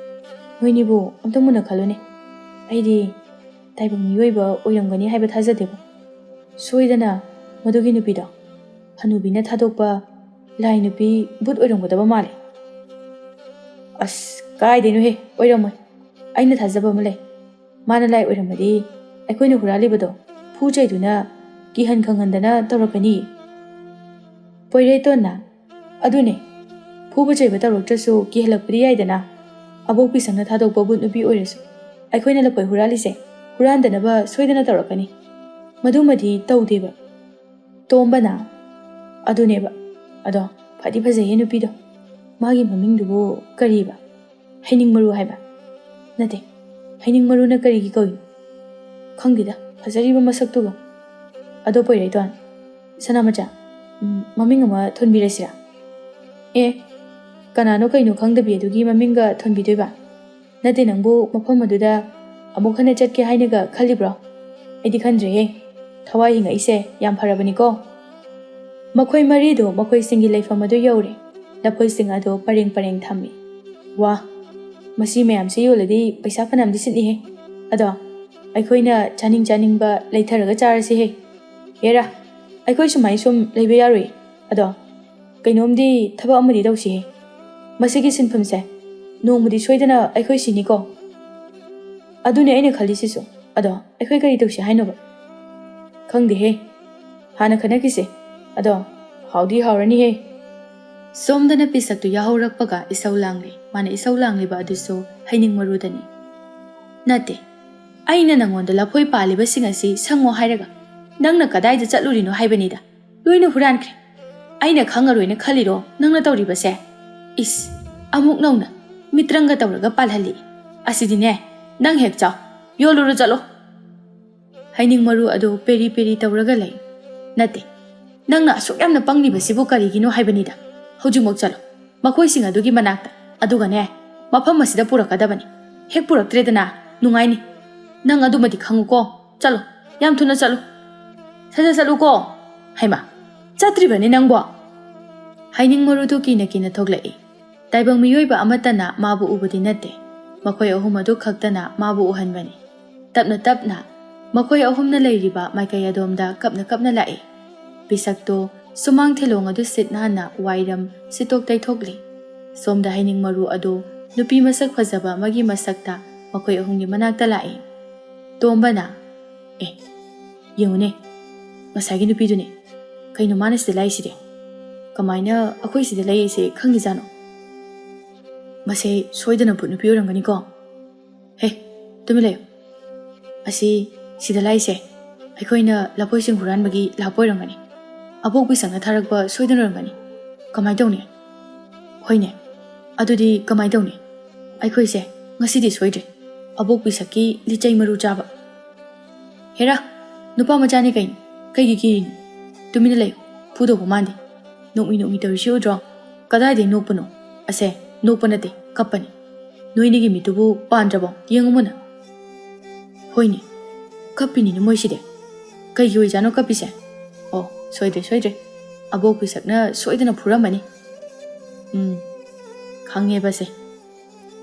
ꯃꯣꯏꯅꯤꯕꯨ ꯑꯝꯇ ꯃꯨꯟꯅ ꯈꯜꯂꯨꯅꯦ꯫ ꯑꯩꯗꯤ ꯇꯥꯏꯕꯪ ꯃꯤꯑꯣꯏꯕ ꯑꯣꯏꯔꯝꯒꯅꯤ ꯍꯥꯏꯕ ꯊꯥꯖꯗꯦꯕ꯫ ꯁꯣꯏꯗꯅ ꯃꯗꯨꯒꯤ ꯅꯨꯄꯤꯗꯣ ꯍꯅꯨꯕꯤꯅ ꯊꯥꯗꯣꯛꯄ ꯂꯥꯏ ꯅꯨꯄꯤ ꯚꯨꯠ ꯑꯣꯏꯔꯝꯒꯗꯕ ꯃꯥꯜꯂꯦ꯫ ꯑꯁ, ꯀꯥꯏꯗꯩꯅꯣꯍꯦ, ꯑꯣꯏꯔꯝꯃꯣꯏ꯫ ꯑꯩꯅ ꯊꯥꯖꯕ ꯑꯃ ꯂꯩ꯫ ꯃꯥꯅ ꯂꯥꯏ ꯑꯣꯏꯔꯝꯃꯗꯤ ꯑꯩꯈꯣꯏꯅ ꯍꯨꯔꯥꯜꯂꯤꯕꯗꯣ ꯐꯨ ꯆꯩꯗꯨꯅ ꯀꯤꯍꯟ ꯈꯪꯍꯟꯗꯅ ꯇꯧꯔꯛꯀꯅꯤ꯫ ꯄꯣꯏꯔꯩꯇꯣꯟꯅ, ꯑꯗꯨꯅꯦ, ꯐꯨꯕ ꯆꯩꯕ ꯇꯧꯔꯛꯇ꯭ꯔꯁꯨ ꯀꯤꯍꯜꯂꯛꯄꯗꯤ ꯌꯥꯏꯗꯅ꯫ ꯑꯕꯣꯛꯄꯤ ꯁꯪꯅ ꯊꯥꯗꯣꯛꯄ ꯚꯨꯠ ꯅꯨꯄꯤ ꯑꯣꯏꯔꯁꯨ ꯑꯩꯈꯣꯏꯅ ꯂꯐꯣꯏ ꯍꯨꯔꯥꯜꯂꯤꯁꯦ ꯍꯨꯔꯥꯟꯗꯅꯕ ꯁꯣꯏꯗꯅ ꯇꯧꯔꯛꯀꯅꯤ꯫ ꯃꯗꯨꯃꯗꯤ ꯇꯧꯗꯦꯕ꯫ ꯇꯣꯝꯕꯅ, ꯑꯗꯨꯅꯦꯕ꯫ ꯑꯗꯣ ꯐꯗꯤ ꯐꯖꯩꯌꯦ ꯅꯨꯄꯤꯗꯣ꯫ ꯃꯥꯒꯤ ꯃꯃꯤꯡꯗꯨꯕꯨ ꯀꯔꯤꯕ? ꯍꯩꯅꯤꯡ ꯃꯔꯨ ꯍꯥꯏꯕ? ꯅꯠꯇꯦ, ꯍꯩꯅꯤꯡ ꯃꯔꯨꯅ ꯀꯔꯤꯒꯤ ꯀꯧꯏꯅꯣ? ꯈꯪꯗꯦꯗ, ꯐꯖꯔꯤꯕ ꯃꯁꯛꯇꯨꯒ꯫ ꯑꯗꯣ ꯄꯣꯏꯔꯩꯇꯣꯟ, ꯁꯅꯥꯃꯆꯥ, ꯎꯝ, ꯃꯃꯤꯡ ꯑꯃ ꯊꯣꯟꯕꯤꯔꯁꯤꯔꯥ? ꯑꯦ, ꯀꯅꯥꯅꯣ ꯀꯩꯅꯣ ꯈꯪꯗꯕꯤ ꯑꯗꯨꯒꯤ ꯃꯃꯤꯡꯒ ꯊꯣꯟꯕꯤꯗꯣꯏꯕ? ꯅꯠꯇꯦ, ꯅꯪꯕꯨ ꯃꯐꯝ ꯑꯗꯨꯗ ꯑꯃꯨꯛ ꯍꯟꯅ ꯆꯠꯀꯦ ꯍꯥꯏꯅꯒ ꯈꯜꯂꯤꯕ꯭ꯔꯣ? ꯑꯩꯗꯤ ꯈꯟꯗ꯭ꯔꯦꯍꯦ꯫ ꯊꯋꯥꯏ ꯍꯤꯡꯉꯛꯏꯁꯦ ꯌꯥꯝ ꯐꯔꯕꯅꯤꯀꯣ꯫ ꯃꯈꯣꯏ ꯃꯔꯤꯗꯣ ꯃꯈꯣꯏꯁꯤꯡꯒꯤ ꯂꯩꯐꯝ ꯑꯗꯨ ꯌꯧꯔꯦ꯫ ꯂꯐꯣꯏꯁꯤꯡ ꯑꯗꯨ ꯄꯔꯦꯡ ꯄꯔꯦꯡ ꯊꯝꯃꯤ꯫ ꯋꯥ, ꯃꯁꯤ ꯃꯌꯥꯝꯁꯦ ꯌꯣꯜꯂꯗꯤ ꯄꯩꯁꯥ ꯐꯅꯌꯥꯝꯗꯤ ꯁꯤꯠꯅꯤꯍꯦ꯫ ꯑꯗꯣ ꯑꯩꯈꯣꯏꯅ ꯆꯥꯅꯤꯡ ꯆꯥꯅꯤꯡꯕ ꯂꯩꯊꯔꯒ ꯆꯥꯔꯁꯤꯍꯦ꯫ ꯍꯦꯔꯥ, ꯑꯩꯈꯣꯏ ꯁꯨꯃꯥꯏ ꯁꯨꯝ ꯂꯩꯕ ꯌꯥꯔꯣꯏ꯫ ꯑꯗꯣ ꯀꯩꯅꯣꯝꯗꯤ, ꯊꯕꯛ ꯑꯃꯗꯤ ꯇꯧꯁꯤꯍꯦ꯫ ꯃꯁꯤꯒꯤ ꯁꯤꯟꯐꯝꯁꯦ ꯅꯣꯡꯃꯗꯤ ꯁꯣꯏꯗꯅ ꯑꯩꯈꯣꯏ ꯁꯤꯅꯤꯀꯣ꯫ ꯑꯗꯨꯅꯦ ꯑꯩꯅ ꯈꯜꯂꯤꯁꯤꯁꯨ꯫ ꯑꯗꯣ ꯑꯩꯈꯣꯏ ꯀꯔꯤ ꯇꯧꯁꯤ ꯍꯥꯏꯅꯣꯕ? ꯈꯪꯗꯦꯍꯦ꯫ ꯍꯥꯟꯅ ꯈꯟꯅꯈꯤꯁꯦ꯫ ꯑꯗꯣ ꯍꯥꯎꯗꯤ ꯍꯥꯎꯔꯅꯤꯍꯦ꯫ ꯁꯣꯝꯗꯅ ꯄꯤꯁꯛꯇꯨ ꯌꯥꯍꯧꯔꯛꯄꯒ ꯏꯁꯧ ꯂꯥꯡꯂꯤ꯫ ꯃꯥꯅ ꯏꯁꯧ ꯂꯥꯡꯂꯤꯕ ꯑꯗꯨꯁꯨ ꯍꯩꯅꯤꯡ ꯃꯔꯨꯗꯅꯤ꯫ ꯅꯠꯇꯦ, ꯑꯩꯅ ꯅꯪꯉꯣꯟꯗ ꯂꯐꯣꯏ ꯄꯥꯜꯂꯤꯕꯁꯤꯡ ꯑꯁꯤ ꯁꯪꯉꯣ ꯍꯥꯏꯔꯒ ꯅꯪꯅ ꯀꯗꯥꯏꯗ ꯆꯠꯂꯨꯔꯤꯅꯣ ꯍꯥꯏꯕꯅꯤꯗ꯫ ꯂꯣꯏꯅ ꯍꯨꯔꯥꯟꯈ꯭ꯔꯦ꯫ ꯑꯩꯅ ꯈꯪꯉꯔꯣꯏꯅ ꯈꯜꯂꯤꯔꯣ ꯅꯪꯅ ꯇꯧꯔꯤꯕꯁꯦ? ꯏꯁ, ꯑꯃꯨꯛ ꯅꯧꯅ ꯃꯤꯇ꯭ꯔꯪꯒ ꯇꯧꯔꯒ ꯄꯥꯜꯍꯜꯂꯤ꯫ ꯑꯁꯤꯗꯤꯅꯦ, ꯅꯪ ꯍꯦꯛ ꯆꯥꯎ, ꯌꯣꯜꯂꯨꯔꯣ ꯆꯠꯂꯣ꯫ ꯍꯩꯅꯤꯡ ꯃꯔꯨ ꯑꯗꯨ ꯄꯦꯔꯤ ꯄꯦꯔꯤ ꯇꯧꯔꯒ ꯂꯩ꯫ "ꯅꯠꯇꯦ, ꯅꯪꯅ ꯑꯁꯨꯛ ꯌꯥꯝꯅ ꯄꯪꯂꯤꯕꯁꯤꯕꯨ ꯀꯔꯤꯒꯤꯅꯣ ꯍꯥꯏꯕꯅꯤꯗ꯫ ꯍꯧꯖꯤꯛꯃꯛ ꯆꯠꯂꯣ, ꯃꯈꯣꯏꯁꯤꯡ ꯑꯗꯨꯒꯤ ꯃꯅꯥꯛꯇ꯫ ꯑꯗꯨꯒꯅꯦ, ꯃꯐꯝ ꯑꯁꯤꯗ ꯄꯨꯔꯛꯀꯗꯕꯅꯤ꯫ ꯍꯦꯛ ꯄꯨꯔꯛꯇ꯭ꯔꯦꯗꯅ, ꯅꯨꯡꯉꯥꯏꯅꯤ꯫ ꯅꯪ ꯑꯗꯨꯃꯗꯤ ꯈꯪꯉꯨꯀꯣ꯫ ꯆꯠꯂꯣ, ꯌꯥꯝ ꯊꯨꯅ ꯆꯠꯂꯨ꯫ ꯁꯠ ꯁꯠ ꯆꯠꯂꯨꯀꯣ꯫" "ꯍꯩꯃꯥ, ꯆꯠꯇ꯭ꯔꯤꯕꯅꯤ ꯅꯪꯕꯣ?" ꯍꯩꯅꯤꯡ ꯃꯔꯨꯗꯨ ꯀꯤꯅ ꯀꯤꯅ ꯊꯣꯛꯂꯛꯏ꯫ ꯇꯥꯏꯕꯪ ꯃꯤꯑꯣꯏꯕ ꯑꯃꯠꯇꯅ ꯃꯥꯕꯨ ꯎꯕꯗꯤ ꯅꯠꯇꯦ꯫ ꯃꯈꯣꯏ ꯑꯍꯨꯝ ꯑꯗꯨ ꯈꯛꯇꯅ ꯃꯥꯕꯨ ꯎꯍꯟꯕꯅꯤ꯫ ꯇꯞꯅ ꯇꯞꯅ ꯃꯈꯣꯏ ꯑꯍꯨꯝꯅ ꯂꯩꯔꯤꯕ ꯃꯥꯏꯀꯩ ꯑꯗꯣꯝꯗ ꯀꯞꯅ ꯀꯞꯅ ꯂꯥꯛꯏ꯫ ꯄꯤꯁꯛꯇꯣ ꯁꯨꯃꯥꯡ ꯊꯦꯂꯣꯡ ꯑꯗꯨ ꯁꯤꯠ ꯅꯥꯟꯅ ꯋꯥꯏꯔꯝ ꯁꯤꯠꯇꯣꯛ ꯇꯩꯊꯣꯛꯂꯤ꯫ ꯁꯣꯝꯗ ꯍꯩꯅꯤꯡ ꯃꯔꯨ ꯑꯗꯨ ꯅꯨꯄꯤ ꯃꯁꯛ ꯐꯖꯕ ꯑꯃꯒꯤ ꯃꯁꯛꯇ ꯃꯈꯣꯏ ꯑꯍꯨꯝꯒꯤ ꯃꯅꯥꯛꯇ ꯂꯥꯛꯏ꯫ ꯇꯣꯝꯕꯅ, "ꯑꯦ, ꯌꯦꯡꯉꯨꯅꯦ, ꯉꯁꯥꯏꯒꯤ ꯅꯨꯄꯤꯗꯨꯅꯦ꯫ ꯀꯩꯅꯣ ꯃꯥꯅ ꯁꯤꯗ ꯂꯥꯛꯏꯁꯤꯗꯤ? ꯀꯃꯥꯏꯅ ꯑꯩꯈꯣꯏ ꯁꯤꯗ ꯂꯩꯔꯤꯁꯦ ꯈꯪꯉꯤꯖꯥꯠꯅꯣ? ꯃꯁꯦ ꯁꯣꯏꯗꯅ ꯚꯨꯠ ꯅꯨꯄꯤ ꯑꯣꯏꯔꯝꯒꯅꯤꯀꯣ꯫ ꯍꯦ, ꯇꯨꯃꯤꯟ ꯂꯩꯌꯨ꯫ ꯑꯁꯤ ꯁꯤꯗ ꯂꯥꯛꯏꯁꯦ ꯑꯩꯈꯣꯏꯅ ꯂꯐꯣꯏꯁꯤꯡ ꯍꯨꯔꯥꯟꯕꯒꯤ ꯂꯥꯛꯄ ꯑꯣꯏꯔꯝꯒꯅꯤ꯫ ꯑꯕꯣꯛ ꯄꯤꯁꯛꯅ ꯊꯥꯔꯛꯄ ꯁꯣꯏꯗꯅ ꯑꯣꯏꯔꯝꯒꯅꯤ꯫ ꯀꯃꯥꯏꯅ ꯇꯧꯅꯤ? ꯍꯣꯏꯅꯦ, ꯑꯗꯨꯗꯤ ꯀꯃꯥꯏꯅ ꯇꯧꯅꯤ? ꯑꯩꯈꯣꯏꯁꯦ ꯉꯁꯤꯗꯤ ꯁꯣꯏꯗ꯭ꯔꯦ꯫ ꯑꯕꯣꯛ ꯄꯤꯁꯛꯀꯤ ꯂꯤꯆꯩ ꯃꯔꯨ ꯆꯥꯕ꯫" "ꯍꯦꯔꯥ, ꯅꯨꯄꯥ ꯃꯆꯥꯅꯤ ꯀꯩꯅꯣ, ꯀꯩꯒꯤ ꯀꯤꯔꯤꯅꯣ? ꯇꯨꯃꯤꯟꯅ ꯂꯩꯌꯨ, ꯐꯨꯗꯧꯕ ꯃꯥꯟꯗꯦ꯫ ꯅꯣꯛꯃꯤ ꯅꯣꯛꯃꯤ ꯇꯧꯔꯤꯁꯤ ꯎꯗ꯭ꯔꯣ? ꯀꯗꯥꯏꯗꯩ ꯅꯣꯛꯄꯅꯣ? ꯑꯁꯦ, ꯅꯣꯛꯄ ꯅꯠꯇꯦ, ꯀꯞꯄꯅꯤ꯫ ꯅꯣꯏꯅꯤꯒꯤ ꯃꯤꯠꯇꯨꯕꯨ ꯄꯥꯟꯗ꯭ꯔꯕꯣ? ꯌꯦꯡꯉꯨ ꯃꯨꯟꯅ꯫ ꯍꯣꯏꯅꯦ, ꯀꯞꯄꯤꯅꯤꯅꯦ ꯃꯣꯏꯁꯤꯗꯤ꯫ ꯀꯩꯒꯤ ꯑꯣꯏꯖꯥꯠꯅꯣ ꯀꯞꯄꯤꯁꯦ? ꯑꯣ, ꯁꯣꯏꯗ꯭ꯔꯦ, ꯁꯣꯏꯗ꯭ꯔꯦ꯫ ꯑꯕꯣꯛ ꯄꯤꯁꯛꯅ ꯁꯣꯏꯗꯅ ꯐꯨꯔꯝꯃꯅꯤ꯫ ꯎꯝ, ꯈꯪꯉꯦꯕꯁꯦ꯫"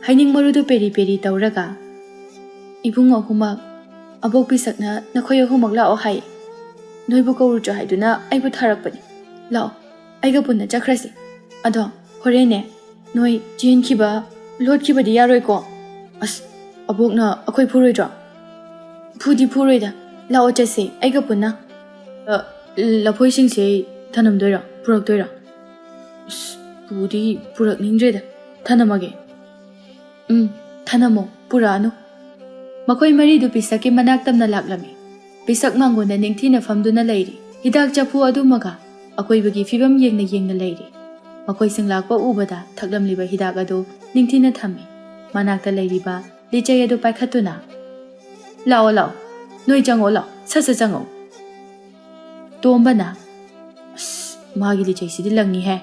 ꯍꯩꯅꯤꯡ ꯃꯔꯨꯗꯨ ꯄꯦꯔꯤ ꯄꯦꯔꯤ ꯇꯧꯔꯒ, "ꯏꯕꯨꯡ ꯑꯍꯨꯝꯃꯛ, ꯑꯕꯣꯛ ꯄꯤꯁꯛꯅ ꯅꯈꯣꯏ ꯑꯍꯨꯝꯃꯛ ꯂꯥꯛꯑꯣ ꯍꯥꯏ꯫ ꯅꯣꯏꯕꯨ ꯀꯧꯔꯨꯆꯣ ꯍꯥꯏꯗꯨꯅ ꯑꯩꯕꯨ ꯊꯥꯔꯛꯄꯅꯤ꯫ ꯂꯥꯛꯑꯣ, ꯑꯩꯒ ꯄꯨꯟꯅ ꯆꯠꯈ꯭ꯔꯁꯤ꯫ ꯑꯗꯣ ꯍꯣꯔꯦꯟꯅꯦ, ꯅꯣꯏ ꯆꯦꯟꯈꯤꯕ, ꯂꯣꯠꯈꯤꯕꯗꯤ ꯌꯥꯔꯣꯏꯀꯣ꯫" "ꯑꯁ, ꯑꯕꯣꯛꯅ ꯑꯩꯈꯣꯏ ꯐꯨꯔꯣꯏꯗ꯭ꯔꯣ?" "ꯐꯨꯗꯤ ꯐꯨꯔꯣꯏꯗ꯫ ꯂꯥꯛꯑꯣ ꯆꯠꯁꯦ ꯑꯩꯒ ꯄꯨꯟꯅ꯫" "ꯑ, ꯂꯐꯣꯏꯁꯤꯡꯁꯦ ꯊꯅꯝꯗꯣꯏꯔꯣ? ꯄꯨꯔꯛꯇꯣꯏꯔꯣ?" "ꯑꯁ, ꯄꯨꯗꯤ ꯄꯨꯔꯛꯅꯤꯡꯗ꯭ꯔꯦꯗ꯫ ꯊꯅꯝꯃꯒꯦ꯫" "ꯎꯝ, ꯊꯅꯝꯃꯣ, ꯄꯨꯔꯛꯑꯅꯨ꯫" ꯃꯈꯣꯏ ꯃꯔꯤꯗꯨ ꯄꯤꯁꯛꯀꯤ ꯃꯅꯥꯛ ꯇꯝꯅ ꯂꯥꯛꯂꯝꯃꯤ꯫ ꯄꯤꯁꯛ ꯃꯥꯡꯒꯣꯟꯗ ꯅꯤꯡꯊꯤꯅ ꯐꯝꯗꯨꯅ ꯂꯩꯔꯤ꯫ ꯍꯤꯗꯥꯛ ꯆꯐꯨ ꯑꯗꯨꯃꯒ ꯑꯀꯣꯏꯕꯒꯤ ꯐꯤꯕꯝ ꯌꯦꯡꯅ ꯌꯦꯡꯅ ꯂꯩꯔꯤ꯫ ꯃꯈꯣꯏꯁꯤꯡ ꯂꯥꯛꯄ ꯎꯕꯗ ꯊꯛꯂꯝꯂꯤꯕ ꯍꯤꯗꯥꯛ ꯑꯗꯨ ꯅꯤꯡꯊꯤꯅ ꯊꯝꯃꯤ꯫ ꯃꯅꯥꯛꯇ ꯂꯩꯔꯤꯕ ꯂꯤꯆꯩ ꯑꯗꯨ ꯄꯥꯏꯈꯠꯇꯨꯅ, "ꯂꯥꯛꯑꯣ, ꯂꯥꯛꯑꯣ, ꯅꯣꯏ ꯆꯪꯉꯛꯑꯣ ꯂꯥꯛꯑꯣ, ꯁꯠ ꯁꯠ ꯆꯪꯉꯛꯑꯣ꯫ ꯇꯣꯝꯕꯅ, "ꯑꯁ, ꯃꯥꯒꯤ ꯂꯤꯆꯩꯁꯤꯗꯤ ꯂꯪꯉꯤꯍꯦ꯫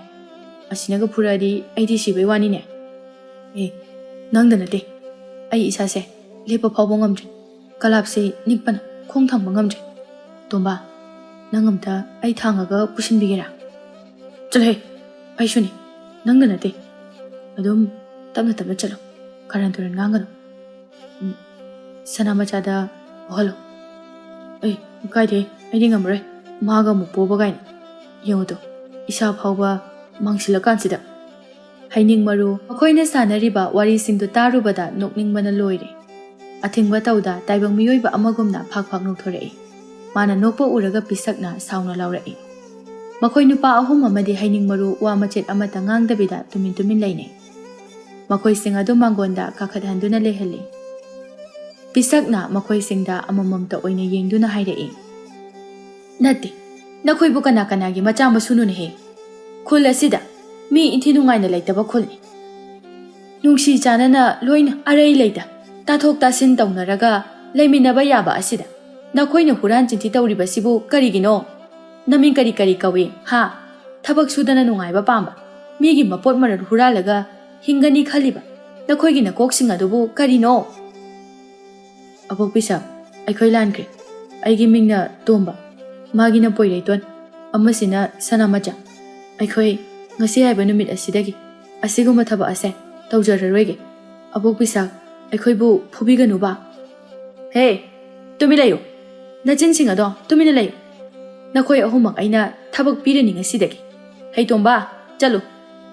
ꯑꯁꯤꯅꯒ ꯐꯨꯔꯛꯑꯗꯤ ꯑꯩꯗꯤ ꯁꯤꯕꯩ ꯋꯥꯅꯤꯅꯦ꯫ ꯑꯦ, ꯅꯪꯗ ꯅꯠꯇꯦ, ꯑꯩ ꯏꯁꯥꯁꯦ ꯂꯦꯞꯄ ꯐꯥꯎꯕ ꯉꯝꯗ꯭ꯔꯦ꯫ ꯀꯂꯥꯞꯁꯦ ꯅꯤꯛꯄꯅ ꯈꯣꯡ ꯊꯥꯡꯕ ꯉꯝꯗ꯭ꯔꯦ꯫ ꯇꯣꯝꯕ, ꯅꯪ ꯑꯝꯇ ꯑꯩ ꯊꯥꯡꯉꯒ ꯄꯨꯁꯤꯟꯕꯤꯒꯦꯔꯥ?" "ꯆꯠꯂꯍꯦ, ꯑꯩꯁꯨꯅꯤ, ꯅꯪꯗ ꯅꯠꯇꯦ꯫ ꯑꯗꯨꯝ ꯇꯞꯅ ꯇꯞꯅ ꯆꯠꯂꯣ, ꯀꯥꯔꯟ ꯇꯨꯔꯟ ꯉꯥꯡꯒꯅꯨ꯫ ꯎꯝ, ꯁꯅꯥ ꯃꯆꯥꯗ ꯄꯣꯍꯜꯂꯣ꯫" "ꯑꯩ ꯀꯥꯏꯗꯦ, ꯑꯩꯗꯤ ꯉꯝꯃꯔꯣꯏ, ꯃꯥꯒ ꯑꯃꯨꯛ ꯄꯣꯕ ꯀꯥꯏꯅ꯫ ꯌꯦꯡꯉꯨꯗꯣ, ꯏꯁꯥ ꯐꯥꯎꯕ ꯃꯥꯡꯁꯤꯜꯂꯀꯥꯟꯁꯤꯗ꯫" ꯍꯩꯅꯤꯡ ꯃꯔꯨ ꯃꯈꯣꯏꯅ ꯁꯥꯟꯅꯔꯤꯕ ꯋꯥꯔꯤꯁꯤꯡꯗꯨ ꯇꯥꯔꯨꯕꯗ ꯅꯣꯛꯅꯤꯡꯕꯅ ꯂꯣꯏꯔꯦ꯫ ꯑꯊꯤꯡꯕ ꯇꯧꯗ ꯇꯥꯏꯕꯪ ꯃꯤꯑꯣꯏꯕ ꯑꯃꯒꯨꯝꯅ ꯐꯥꯛ ꯐꯥꯛ ꯅꯣꯛꯊꯣꯔꯛꯏ꯫ ꯃꯥꯅ ꯅꯣꯛꯄ ꯎꯔꯒ ꯄꯤꯁꯛꯅ ꯁꯥꯎꯅ ꯂꯥꯎꯔꯛꯏ꯫ ꯃꯈꯣꯏ ꯅꯨꯄꯥ ꯑꯍꯨꯝ ꯑꯃꯗꯤ ꯍꯩꯅꯤꯡ ꯃꯔꯨ ꯋꯥ ꯃꯆꯦꯠ ꯑꯃꯠꯇ ꯉꯥꯡꯗꯕꯤꯗ ꯇꯨꯃꯤꯟ ꯇꯨꯃꯤꯟ ꯂꯩꯅꯩ꯫ ꯃꯈꯣꯏꯁꯤꯡ ꯑꯗꯨ ꯃꯥꯡꯒꯣꯟꯗ ꯀꯥꯈꯠꯍꯟꯗꯨꯅ ꯂꯩꯍꯜꯂꯤ꯫ ꯄꯤꯁꯛꯅ ꯃꯈꯣꯏꯁꯤꯡꯗ ꯑꯃꯃꯝꯇ ꯑꯣꯏꯅ ꯌꯦꯡꯗꯨꯅ ꯍꯥꯏꯔꯛꯏ, "ꯅꯠꯇꯦ, ꯅꯈꯣꯏꯕꯨ ꯀꯅꯥ ꯀꯅꯥꯒꯤ ꯃꯆꯥ ꯃꯁꯨꯅꯣꯅꯦꯍꯦ? ꯈꯨꯜ ꯑꯁꯤꯗ ꯃꯤ ꯏꯟꯊꯤ ꯅꯨꯡꯉꯥꯏꯅ ꯂꯩꯇꯕ ꯈꯨꯜꯅꯤ꯫ ꯅꯨꯡꯁꯤ ꯆꯥꯟꯅꯅ ꯂꯣꯏꯅ ꯑꯔꯩ ꯂꯩꯇ ꯇꯥꯊꯣꯛ ꯇꯥꯁꯤꯟ ꯇꯧꯅꯔꯒ ꯂꯩꯃꯤꯟꯅꯕ ꯌꯥꯕ ꯑꯁꯤꯗ ꯅꯈꯣꯏꯅ ꯍꯨꯔꯥꯟ ꯆꯤꯟꯊꯤ ꯇꯧꯔꯤꯕꯁꯤꯕꯨ ꯀꯔꯤꯒꯤꯅꯣ? ꯅꯃꯤꯡ ꯀꯔꯤ ꯀꯔꯤ ꯀꯧꯏ, ꯍꯥ? ꯊꯕꯛ ꯁꯨꯗꯅ ꯅꯨꯡꯉꯥꯏꯕ ꯄꯥꯝꯕ, ꯃꯤꯒꯤ ꯃꯄꯣꯠ ꯃꯔꯜ ꯍꯨꯔꯥꯜꯂꯒ ꯍꯤꯡꯒꯅꯤ ꯈꯜꯂꯤꯕ ꯅꯈꯣꯏꯒꯤ ꯅꯀꯣꯛꯁꯤꯡ ꯑꯗꯨꯕꯨ ꯀꯔꯤꯅꯣ?" "ꯑꯕꯣꯛꯄꯤ ꯁꯥ, ꯑꯩꯈꯣꯏ ꯂꯥꯟꯈ꯭ꯔꯦ꯫ ꯑꯩꯒꯤ ꯃꯤꯡꯅ ꯇꯣꯝꯕ, ꯃꯥꯒꯤꯅ ꯄꯣꯏꯔꯩꯇꯣꯟ, ꯑꯃꯁꯤꯅ ꯁꯅꯥꯃꯆꯥ꯫ ꯑꯩꯈꯣꯏ ꯉꯁꯤ ꯍꯥꯏꯕ ꯅꯨꯃꯤꯠ ꯑꯁꯤꯗꯒꯤ ꯑꯁꯤꯒꯨꯝꯕ ꯊꯕꯛ ꯑꯁꯦ ꯇꯧꯖꯔꯔꯣꯏꯒꯦ꯫ ꯑꯕꯣꯛꯄꯤ ꯁꯥ, ꯑꯩꯈꯣꯏꯕꯨ ꯐꯨꯕꯤꯒꯅꯨꯕ꯫" "ꯍꯦ, ꯇꯨꯃꯤꯟ ꯂꯩꯌꯨ꯫ ꯅꯆꯤꯟꯁꯤꯡ ꯑꯗꯣ ꯇꯨꯃꯤꯟꯅ ꯂꯩꯌꯨ꯫ ꯅꯈꯣꯏ ꯑꯍꯨꯝꯃꯛ ꯑꯩꯅ ꯊꯕꯛ ꯄꯤꯔꯅꯤ ꯉꯁꯤꯗꯒꯤ꯫ ꯍꯩꯇꯣꯝꯕ, ꯆꯠꯂꯨ꯫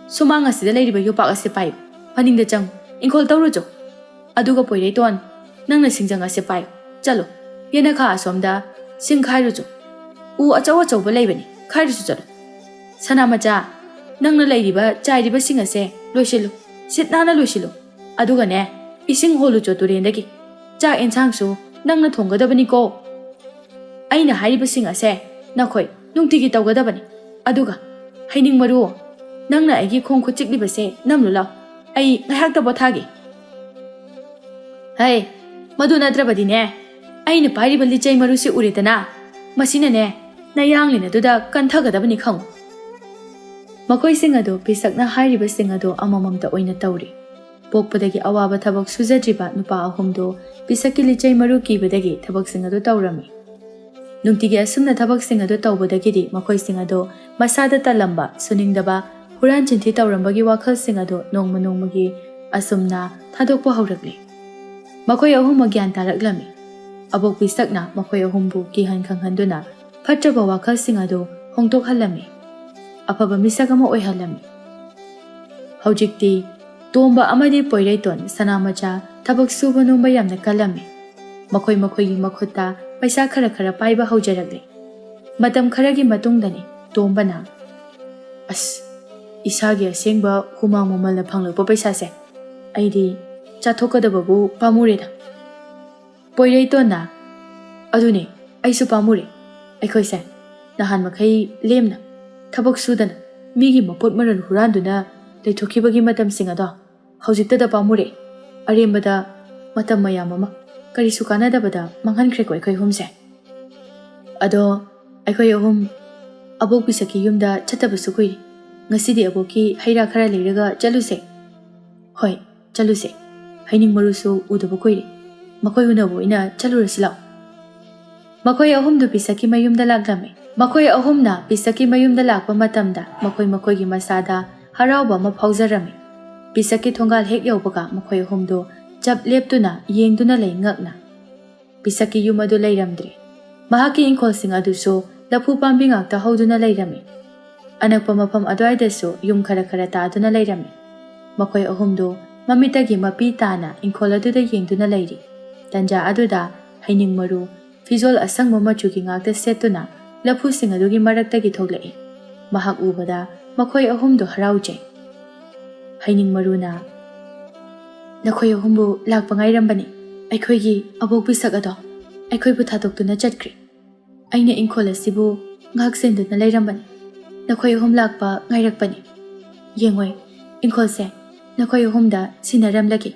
ꯁꯨꯃꯥꯡ ꯑꯁꯤꯗ ꯂꯩꯔꯤꯕ ꯌꯣꯄꯥꯛ ꯑꯁꯤ ꯄꯥꯏꯌꯨ꯫ ꯃꯅꯤꯡꯗ ꯆꯪꯉꯨ꯫ ꯏꯪꯈꯣꯜ ꯇꯧꯔꯨꯆꯣ꯫ ꯑꯗꯨꯒ ꯄꯣꯏꯔꯩꯇꯣꯟ, ꯅꯪꯅ ꯁꯤꯡꯖꯪ ꯑꯁꯦ ꯄꯥꯏꯌꯨ꯫ ꯆꯠꯂꯣ, ꯌꯦꯅꯈꯥ ꯑꯁꯣꯝꯗ ꯁꯤꯡ ꯈꯥꯏꯔꯨꯆꯣ꯫ ꯎ ꯑꯆꯧ ꯑꯆꯧꯕ ꯂꯩꯕꯅꯤ, ꯈꯥꯏꯔꯨꯆꯣ ꯆꯠꯂꯣ꯫ ꯁꯅꯥꯃꯆꯥ, ꯅꯪꯅ ꯂꯩꯔꯤꯕ ꯆꯥꯏꯔꯤꯕꯁꯤꯡ ꯑꯁꯦ ꯂꯣꯏꯁꯤꯜꯂꯨ, ꯁꯤꯠ ꯅꯥꯟꯅ ꯂꯣꯏꯁꯤꯜꯂꯨ꯫ ꯑꯗꯨꯒꯅꯦ, ꯏꯁꯤꯡ ꯍꯣꯜꯂꯨꯆꯣ ꯇꯨꯔꯦꯟꯗꯒꯤ꯫ ꯆꯥꯛ ꯑꯦꯟꯁꯥꯡꯁꯨ ꯅꯪꯅ ꯊꯣꯡꯒꯗꯕꯅꯤꯀꯣ꯫ ꯑꯩꯅ ꯍꯥꯏꯔꯤꯕꯁꯤꯡ ꯑꯁꯦ ꯅꯈꯣꯏ ꯅꯨꯡꯇꯤꯒꯤ ꯇꯧꯒꯗꯕꯅꯤ꯫ ꯑꯗꯨꯒ ꯍꯩꯅꯤꯡ ꯃꯔꯨ, ꯅꯪꯅ ꯑꯩꯒꯤ ꯈꯣꯡ ꯈꯨꯠ ꯆꯤꯛꯂꯤꯕꯁꯦ ꯅꯝꯂꯨ ꯂꯥꯎ꯫ ꯑꯩ ꯉꯥꯏꯍꯥꯛꯇ ꯄꯣꯊꯥꯒꯦ꯫ ꯍꯩ, ꯃꯗꯨ ꯅꯠꯇ꯭ꯔꯕꯗꯤꯅꯦ, ꯑꯩꯅ ꯄꯥꯏꯔꯤꯕ ꯂꯤꯆꯩ ꯃꯔꯨꯁꯤ ꯎꯔꯦꯗꯅ? ꯃꯁꯤꯅꯅꯦ, ꯅꯌꯥꯡꯂꯦꯟ ꯑꯗꯨꯗ ꯀꯟꯊꯒꯗꯕꯅꯤ, ꯈꯪꯉꯨ꯫ ꯃꯈꯣꯏꯁꯤꯡ ꯑꯗꯨ ꯄꯤꯁꯛꯅ ꯍꯥꯏꯔꯤꯕꯁꯤꯡ ꯑꯗꯨ ꯑꯃꯃꯝꯇ ꯑꯣꯏꯅ ꯇꯧꯔꯤ꯫ ꯄꯣꯛꯄꯗꯒꯤ ꯑꯋꯥꯕ ꯊꯕꯛ ꯁꯨꯖꯗ꯭ꯔꯤꯕ ꯅꯨꯄꯥ ꯑꯍꯨꯝꯗꯨ ꯄꯤꯁꯛꯀꯤ ꯂꯤꯆꯩ ꯃꯔꯨ ꯀꯤꯕꯗꯒꯤ ꯊꯕꯛꯁꯤꯡ ꯑꯗꯨ ꯇꯧꯔꯝꯃꯤ꯫ ꯅꯨꯡꯇꯤꯒꯤ ꯑꯁꯨꯝꯅ ꯊꯕꯛꯁꯤꯡ ꯑꯗꯨ ꯇꯧꯕꯗꯒꯤꯗꯤ ꯃꯈꯣꯏꯁꯤꯡ ꯑꯗꯨ ꯃꯁꯥꯗ ꯇꯜꯂꯝꯕ, ꯁꯨꯅꯤꯡꯗꯕ, ꯍꯨꯔꯥꯟ ꯆꯤꯟꯊꯤ ꯇꯧꯔꯝꯕꯒꯤ ꯋꯥꯈꯜꯁꯤꯡ ꯑꯗꯨ ꯅꯣꯡꯃ ꯅꯣꯡꯃꯒꯤ ꯑꯁꯨꯝꯅ ꯊꯥꯗꯣꯛꯄ ꯍꯧꯔꯛꯂꯤ꯫ ꯃꯈꯣꯏ ꯑꯍꯨꯝꯃꯛ ꯒ꯭ꯌꯥꯟ ꯇꯥꯔꯛꯂꯝꯃꯤ꯫ ꯑꯕꯣꯛ ꯄꯤꯁꯛꯅ ꯃꯈꯣꯏ ꯑꯍꯨꯝꯕꯨ ꯀꯤꯍꯟ ꯈꯪꯍꯟꯗꯨꯅ ꯐꯠꯇ꯭ꯔꯕ ꯋꯥꯈꯜꯁꯤꯡ ꯑꯗꯨ ꯍꯣꯡꯗꯣꯛꯍꯜꯂꯝꯃꯤ꯫ ꯑꯐꯕ ꯃꯤꯁꯛ ꯑꯃ ꯑꯣꯏꯍꯜꯂꯝꯃꯤ꯫ ꯍꯧꯖꯤꯛꯇꯤ ꯇꯣꯝꯕ ꯑꯃꯗꯤ ꯄꯣꯏꯔꯩꯇꯣꯟ ꯁꯅꯥꯃꯆꯥ ꯊꯕꯛ ꯁꯨꯕ ꯅꯣꯝꯕ ꯌꯥꯝꯅ ꯀꯜꯂꯝꯃꯤ꯫ ꯃꯈꯣꯏ ꯃꯈꯣꯏꯒꯤ ꯃꯈꯨꯠꯇ ꯄꯩꯁꯥ ꯈꯔ ꯈꯔ ꯄꯥꯏꯕ ꯍꯧꯖꯔꯛꯂꯤ꯫ ꯃꯇꯝ ꯈꯔꯒꯤ ꯃꯇꯨꯡꯗꯅꯤ ꯇꯣꯝꯕꯅ, "ꯑꯁ, ꯏꯁꯥꯒꯤ ꯑꯁꯦꯡꯕ ꯍꯨꯃꯥꯡ ꯃꯃꯜꯅ ꯐꯪꯂꯛꯄ ꯄꯩꯁꯥꯁꯦ ꯑꯩꯗꯤ ꯆꯥꯊꯣꯛꯀꯗꯕꯕꯨ ꯄꯥꯝꯃꯨꯔꯦꯗ꯫" ꯄꯣꯏꯔꯩꯇꯣꯟꯅ, "ꯑꯗꯨꯅꯦ, ꯑꯩꯁꯨ ꯄꯥꯝꯃꯨꯔꯦ꯫ ꯑꯩꯈꯣꯏꯁꯦ ꯅꯍꯥꯟ ꯃꯈꯩ ꯂꯦꯝꯅ ꯊꯕꯛ ꯁꯨꯗꯅ ꯃꯤꯒꯤ ꯃꯄꯣꯠ ꯃꯔꯜ ꯍꯨꯔꯥꯟꯗꯨꯅ ꯂꯩꯊꯣꯛꯈꯤꯕꯒꯤ ꯃꯇꯝꯁꯤꯡ ꯑꯗꯣ ꯍꯧꯖꯤꯛꯇꯗ ꯄꯥꯝꯃꯨꯔꯦ꯫ ꯑꯔꯦꯝꯕꯗ ꯃꯇꯝ ꯃꯌꯥꯝ ꯑꯃ ꯀꯔꯤꯁꯨ ꯀꯥꯟꯅꯗꯕꯗ ꯃꯥꯡꯍꯟꯈ꯭ꯔꯦꯀꯣ ꯑꯩꯈꯣꯏ ꯑꯍꯨꯝꯁꯦ꯫ ꯑꯗꯣ ꯑꯩꯈꯣꯏ ꯑꯍꯨꯝ ꯑꯕꯣꯛ ꯄꯤꯁꯛꯀꯤ ꯌꯨꯝꯗ ꯆꯠꯇꯕꯁꯨ ꯀꯨꯏꯔꯦ꯫ ꯉꯁꯤꯗꯤ ꯑꯕꯣꯛꯀꯤ ꯍꯩ ꯔꯥ ꯈꯔ ꯂꯩꯔꯒ ꯆꯠꯂꯨꯁꯦ꯫" "ꯍꯣꯏ, ꯆꯠꯂꯨꯁꯦ꯫ ꯍꯩꯅꯤꯡ ꯃꯔꯨꯁꯨ ꯎꯗꯕ ꯀꯨꯏꯔꯦ꯫ ꯃꯈꯣꯏ ꯎꯅꯕ ꯑꯣꯏꯅ ꯆꯠꯂꯨꯔꯁꯤ ꯂꯥꯛꯑꯣ꯫" ꯃꯈꯣꯏ ꯑꯍꯨꯝꯗꯨ ꯄꯤꯁꯛꯀꯤ ꯃꯌꯨꯝꯗ ꯂꯥꯛꯂꯝꯃꯤ꯫ ꯃꯈꯣꯏ ꯑꯍꯨꯝꯅ ꯄꯤꯁꯛꯀꯤ ꯃꯌꯨꯝꯗ ꯂꯥꯛꯄ ꯃꯇꯝꯗ ꯃꯈꯣꯏ ꯃꯈꯣꯏꯒꯤ ꯃꯁꯥꯗ ꯍꯔꯥꯎꯕ ꯑꯃ ꯐꯥꯎꯖꯔꯝꯃꯤ꯫ ꯄꯤꯁꯛꯀꯤ ꯊꯣꯡꯒꯥꯜ ꯍꯦꯛ ꯌꯧꯕꯒ ꯃꯈꯣꯏ ꯑꯍꯨꯝꯗꯨ ꯆꯞ ꯂꯦꯞꯇꯨꯅ ꯌꯦꯡꯗꯨꯅ ꯂꯩ ꯉꯛꯅ꯫ ꯄꯤꯁꯛꯀꯤ ꯌꯨꯝ ꯑꯗꯨ ꯂꯩꯔꯝꯗ꯭ꯔꯦ꯫ ꯃꯍꯥꯛꯀꯤ ꯏꯪꯈꯣꯜꯁꯤꯡ ꯑꯗꯨꯁꯨ ꯂꯐꯨ ꯄꯥꯝꯕꯤ ꯉꯥꯛꯇ ꯍꯧꯗꯨꯅ ꯂꯩꯔꯝꯃꯤ꯫ ꯑꯅꯛꯄ ꯃꯐꯝ ꯑꯗꯨꯋꯥꯏꯗꯁꯨ ꯌꯨꯝ ꯈꯔ ꯈꯔ ꯇꯥꯗꯨꯅ ꯂꯩꯔꯝꯃꯤ꯫ ꯃꯈꯣꯏ ꯑꯍꯨꯝꯗꯨ ꯃꯃꯤꯠꯇꯒꯤ ꯃꯄꯤ ꯇꯥꯅ ꯏꯪꯈꯣꯜ ꯑꯗꯨꯗ ꯌꯦꯡꯗꯨꯅ ꯂꯩꯔꯤ꯫ ꯇꯟꯖꯥ ꯑꯗꯨꯗ ꯍꯩꯅꯤꯡ ꯃꯔꯨ, ꯐꯤꯖꯣꯜ ꯑꯁꯪꯕ ꯃꯆꯨꯒꯤ ꯉꯥꯛꯇ ꯁꯦꯠꯇꯨꯅ ꯂꯐꯨꯁꯤꯡ ꯑꯗꯨꯒꯤ ꯃꯔꯛꯇꯒꯤ ꯊꯣꯛꯂꯛꯏ꯫ ꯃꯍꯥꯛ ꯎꯕꯗ ꯃꯈꯣꯏ ꯑꯍꯨꯝꯗꯨ ꯍꯔꯥꯎꯖꯩ꯫ ꯍꯩꯅꯤꯡ ꯃꯔꯨꯅ, "ꯅꯈꯣꯏ ꯑꯍꯨꯝꯕꯨ ꯂꯥꯛꯄ ꯉꯥꯏꯔꯝꯕꯅꯤ꯫ ꯑꯩꯈꯣꯏꯒꯤ ꯑꯕꯣꯛ ꯄꯤꯁꯛ ꯑꯗꯣ ꯑꯩꯈꯣꯏꯕꯨ ꯊꯥꯗꯣꯛꯇꯨꯅ ꯆꯠꯈ꯭ꯔꯦ꯫ ꯑꯩꯅ ꯏꯪꯈꯣꯜ ꯑꯁꯤꯕꯨ ꯉꯥꯛ ꯁꯦꯟꯗꯨꯅ ꯂꯩꯔꯝꯕꯅꯤ꯫ ꯅꯈꯣꯏ ꯑꯍꯨꯝ ꯂꯥꯛꯄ ꯉꯥꯏꯔꯛꯄꯅꯤ꯫ ꯌꯦꯡꯉꯣꯏ, ꯏꯪꯈꯣꯜꯁꯦ ꯅꯈꯣꯏ ꯑꯍꯨꯝꯗ ꯁꯤꯟꯅꯔꯝꯂꯒꯦ꯫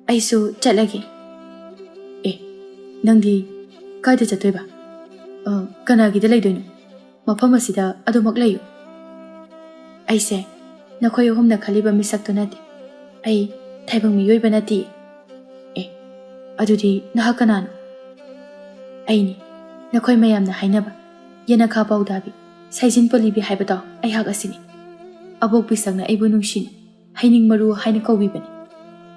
ꯑꯩꯁꯨ ꯆꯠꯂꯒꯦ꯫" "ꯑꯦ, ꯅꯪꯗꯤ ꯀꯥꯏꯗ ꯆꯠꯇꯣꯏꯕ? ꯑ, ꯀꯅꯥꯒꯤꯗ ꯂꯩꯗꯣꯏꯅꯣ? ꯃꯐꯝ ꯑꯁꯤꯗ ꯑꯗꯨꯃꯛ ꯂꯩꯌꯨ꯫ ꯑꯩꯁꯦ ꯅꯈꯣꯏ ꯑꯍꯨꯝꯅ ꯈꯜꯂꯤꯕ ꯃꯤꯁꯛꯇꯨ ꯅꯠꯇꯦ꯫ ꯑꯩ ꯇꯥꯏꯕꯪ ꯃꯤꯑꯣꯏꯕ ꯅꯠꯇꯦ꯫ ꯑꯦ, ꯑꯗꯨꯗꯤ ꯅꯍꯥꯛ ꯀꯅꯥꯅꯣ? ꯑꯩꯅꯤ, ꯅꯈꯣꯏ ꯃꯌꯥꯝꯅ ꯍꯥꯏꯅꯕ ꯌꯦꯅꯈꯥ ꯄꯥꯎꯗꯥꯕꯤ, ꯁꯩꯖꯤꯟ ꯄꯣꯂꯤꯕꯤ ꯍꯥꯏꯕꯗꯣ ꯑꯩꯍꯥꯛ ꯑꯁꯤꯅꯤ꯫ ꯑꯕꯣꯛ ꯄꯤꯁꯛꯅ ꯑꯩꯕꯨ ꯅꯨꯡꯁꯤꯅ ꯍꯩꯅꯤꯡ ꯃꯔꯨ ꯍꯥꯏꯅ ꯀꯧꯕꯤꯕꯅꯤ꯫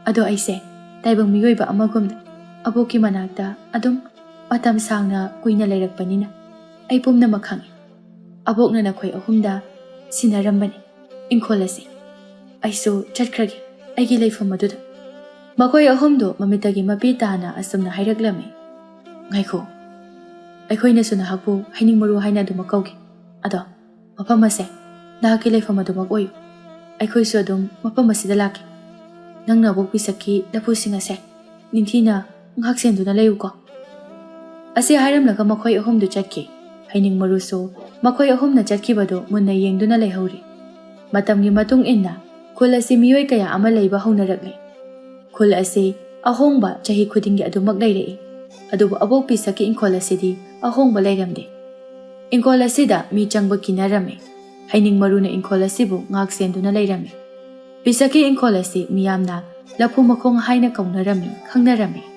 ꯑꯗꯣ ꯑꯩꯁꯦ ꯇꯥꯏꯕꯪ ꯃꯤꯑꯣꯏꯕ ꯑꯃꯒꯨꯝꯅ ꯑꯕꯣꯛꯀꯤ ꯃꯅꯥꯛꯇ ꯑꯗꯨꯝ ꯃꯇꯝ ꯁꯥꯡꯅ ꯀꯨꯏꯅ ꯂꯩꯔꯛꯄꯅꯤꯅ ꯑꯩ ꯄꯨꯝꯅꯃꯛ ꯈꯪꯉꯤ꯫ ꯑꯕꯣꯛꯅ ꯅꯈꯣꯏ ꯑꯍꯨꯝꯗ ꯁꯤꯟꯅꯔꯝꯕꯅꯤ ꯏꯪꯈꯣꯜ ꯑꯁꯤ꯫ ꯑꯩꯁꯨ ꯆꯠꯈ꯭ꯔꯒꯦ ꯑꯩꯒꯤ ꯂꯩꯐꯝ ꯑꯗꯨꯗ꯫ ꯃꯈꯣꯏ ꯑꯍꯨꯝꯗꯨ ꯃꯃꯤꯠꯇꯒꯤ ꯃꯄꯤ ꯇꯥꯅ ꯑꯁꯨꯝꯅ ꯍꯥꯏꯔꯛꯂꯝꯃꯤ꯫ ꯉꯥꯏꯈꯣ, ꯑꯩꯈꯣꯏꯅꯁꯨ ꯅꯍꯥꯛꯄꯨ ꯍꯩꯅꯤꯡ ꯃꯔꯨ ꯍꯥꯏꯅ ꯑꯗꯨꯃꯛ ꯀꯧꯒꯦ꯫ ꯑꯗꯣ ꯃꯐꯝ ꯑꯁꯦ ꯅꯍꯥꯛꯀꯤ ꯂꯩꯐꯝ ꯑꯗꯨꯃꯛ ꯑꯣꯏꯌꯨ꯫ ꯑꯩꯈꯣꯏꯁꯨ ꯑꯗꯨꯝ ꯃꯐꯝ ꯑꯁꯤꯗ ꯂꯥꯛꯀꯦ꯫ ꯅꯪꯅ ꯑꯕꯣꯛ ꯄꯤꯁꯛꯀꯤ ꯂꯐꯨꯁꯤꯡ ꯑꯁꯦ ꯅꯤꯡꯊꯤꯅ ꯉꯥꯛ ꯁꯦꯟꯗꯨꯅ ꯂꯩꯌꯨꯀꯣ꯫ ꯑꯁꯤ ꯍꯥꯏꯔꯝꯂꯒ ꯃꯈꯣꯏ ꯑꯍꯨꯝꯗꯨ ꯆꯠꯈꯤ꯫ ꯍꯩꯅꯤꯡ ꯃꯔꯨꯁꯨ ꯃꯈꯣꯏ ꯑꯍꯨꯝꯅ ꯆꯠꯈꯤꯕꯗꯨ ꯃꯨꯟꯅ ꯌꯦꯡꯗꯨꯅ ꯂꯩꯍꯧꯔꯤ꯫ ꯃꯇꯝꯒꯤ ꯃꯇꯨꯡ ꯏꯟꯅ ꯈꯨꯜ ꯑꯁꯤ ꯃꯤꯑꯣꯏ ꯀꯌꯥ ꯑꯃ ꯂꯩꯕ ꯍꯧꯅꯔꯛꯂꯦ꯫ ꯈꯨꯜ ꯑꯁꯤ ꯑꯍꯣꯡꯕ ꯆꯍꯤ ꯈꯨꯗꯤꯡꯒꯤ ꯑꯗꯨꯃꯛ ꯂꯩꯔꯛꯏ꯫ ꯑꯗꯨꯕꯨ ꯑꯕꯣꯛ ꯄꯤꯁꯛꯀꯤ ꯏꯪꯈꯣꯜ ꯑꯁꯤꯗꯤ ꯑꯍꯣꯡꯕ ꯂꯩꯔꯝꯗꯦ꯫ ꯏꯪꯈꯣꯜ ꯑꯁꯤꯗ ꯃꯤ ꯆꯪꯕ ꯀꯤꯅꯔꯝꯃꯤ꯫ ꯍꯩꯅꯤꯡ ꯃꯔꯨꯅ ꯏꯪꯈꯣꯜ ꯑꯁꯤꯕꯨ ꯉꯥꯛ ꯁꯦꯟꯗꯨꯅ ꯂꯩꯔꯝꯃꯤ꯫ ꯄꯤꯁꯛꯀꯤ ꯏꯪꯈꯣꯜ ꯑꯁꯤ ꯃꯤꯌꯥꯝꯅ ꯂꯐꯨ ꯃꯈꯣꯡ ꯍꯥꯏꯅ ꯀꯧꯅꯔꯝꯃꯤ, ꯈꯪꯅꯔꯝꯃꯤ꯫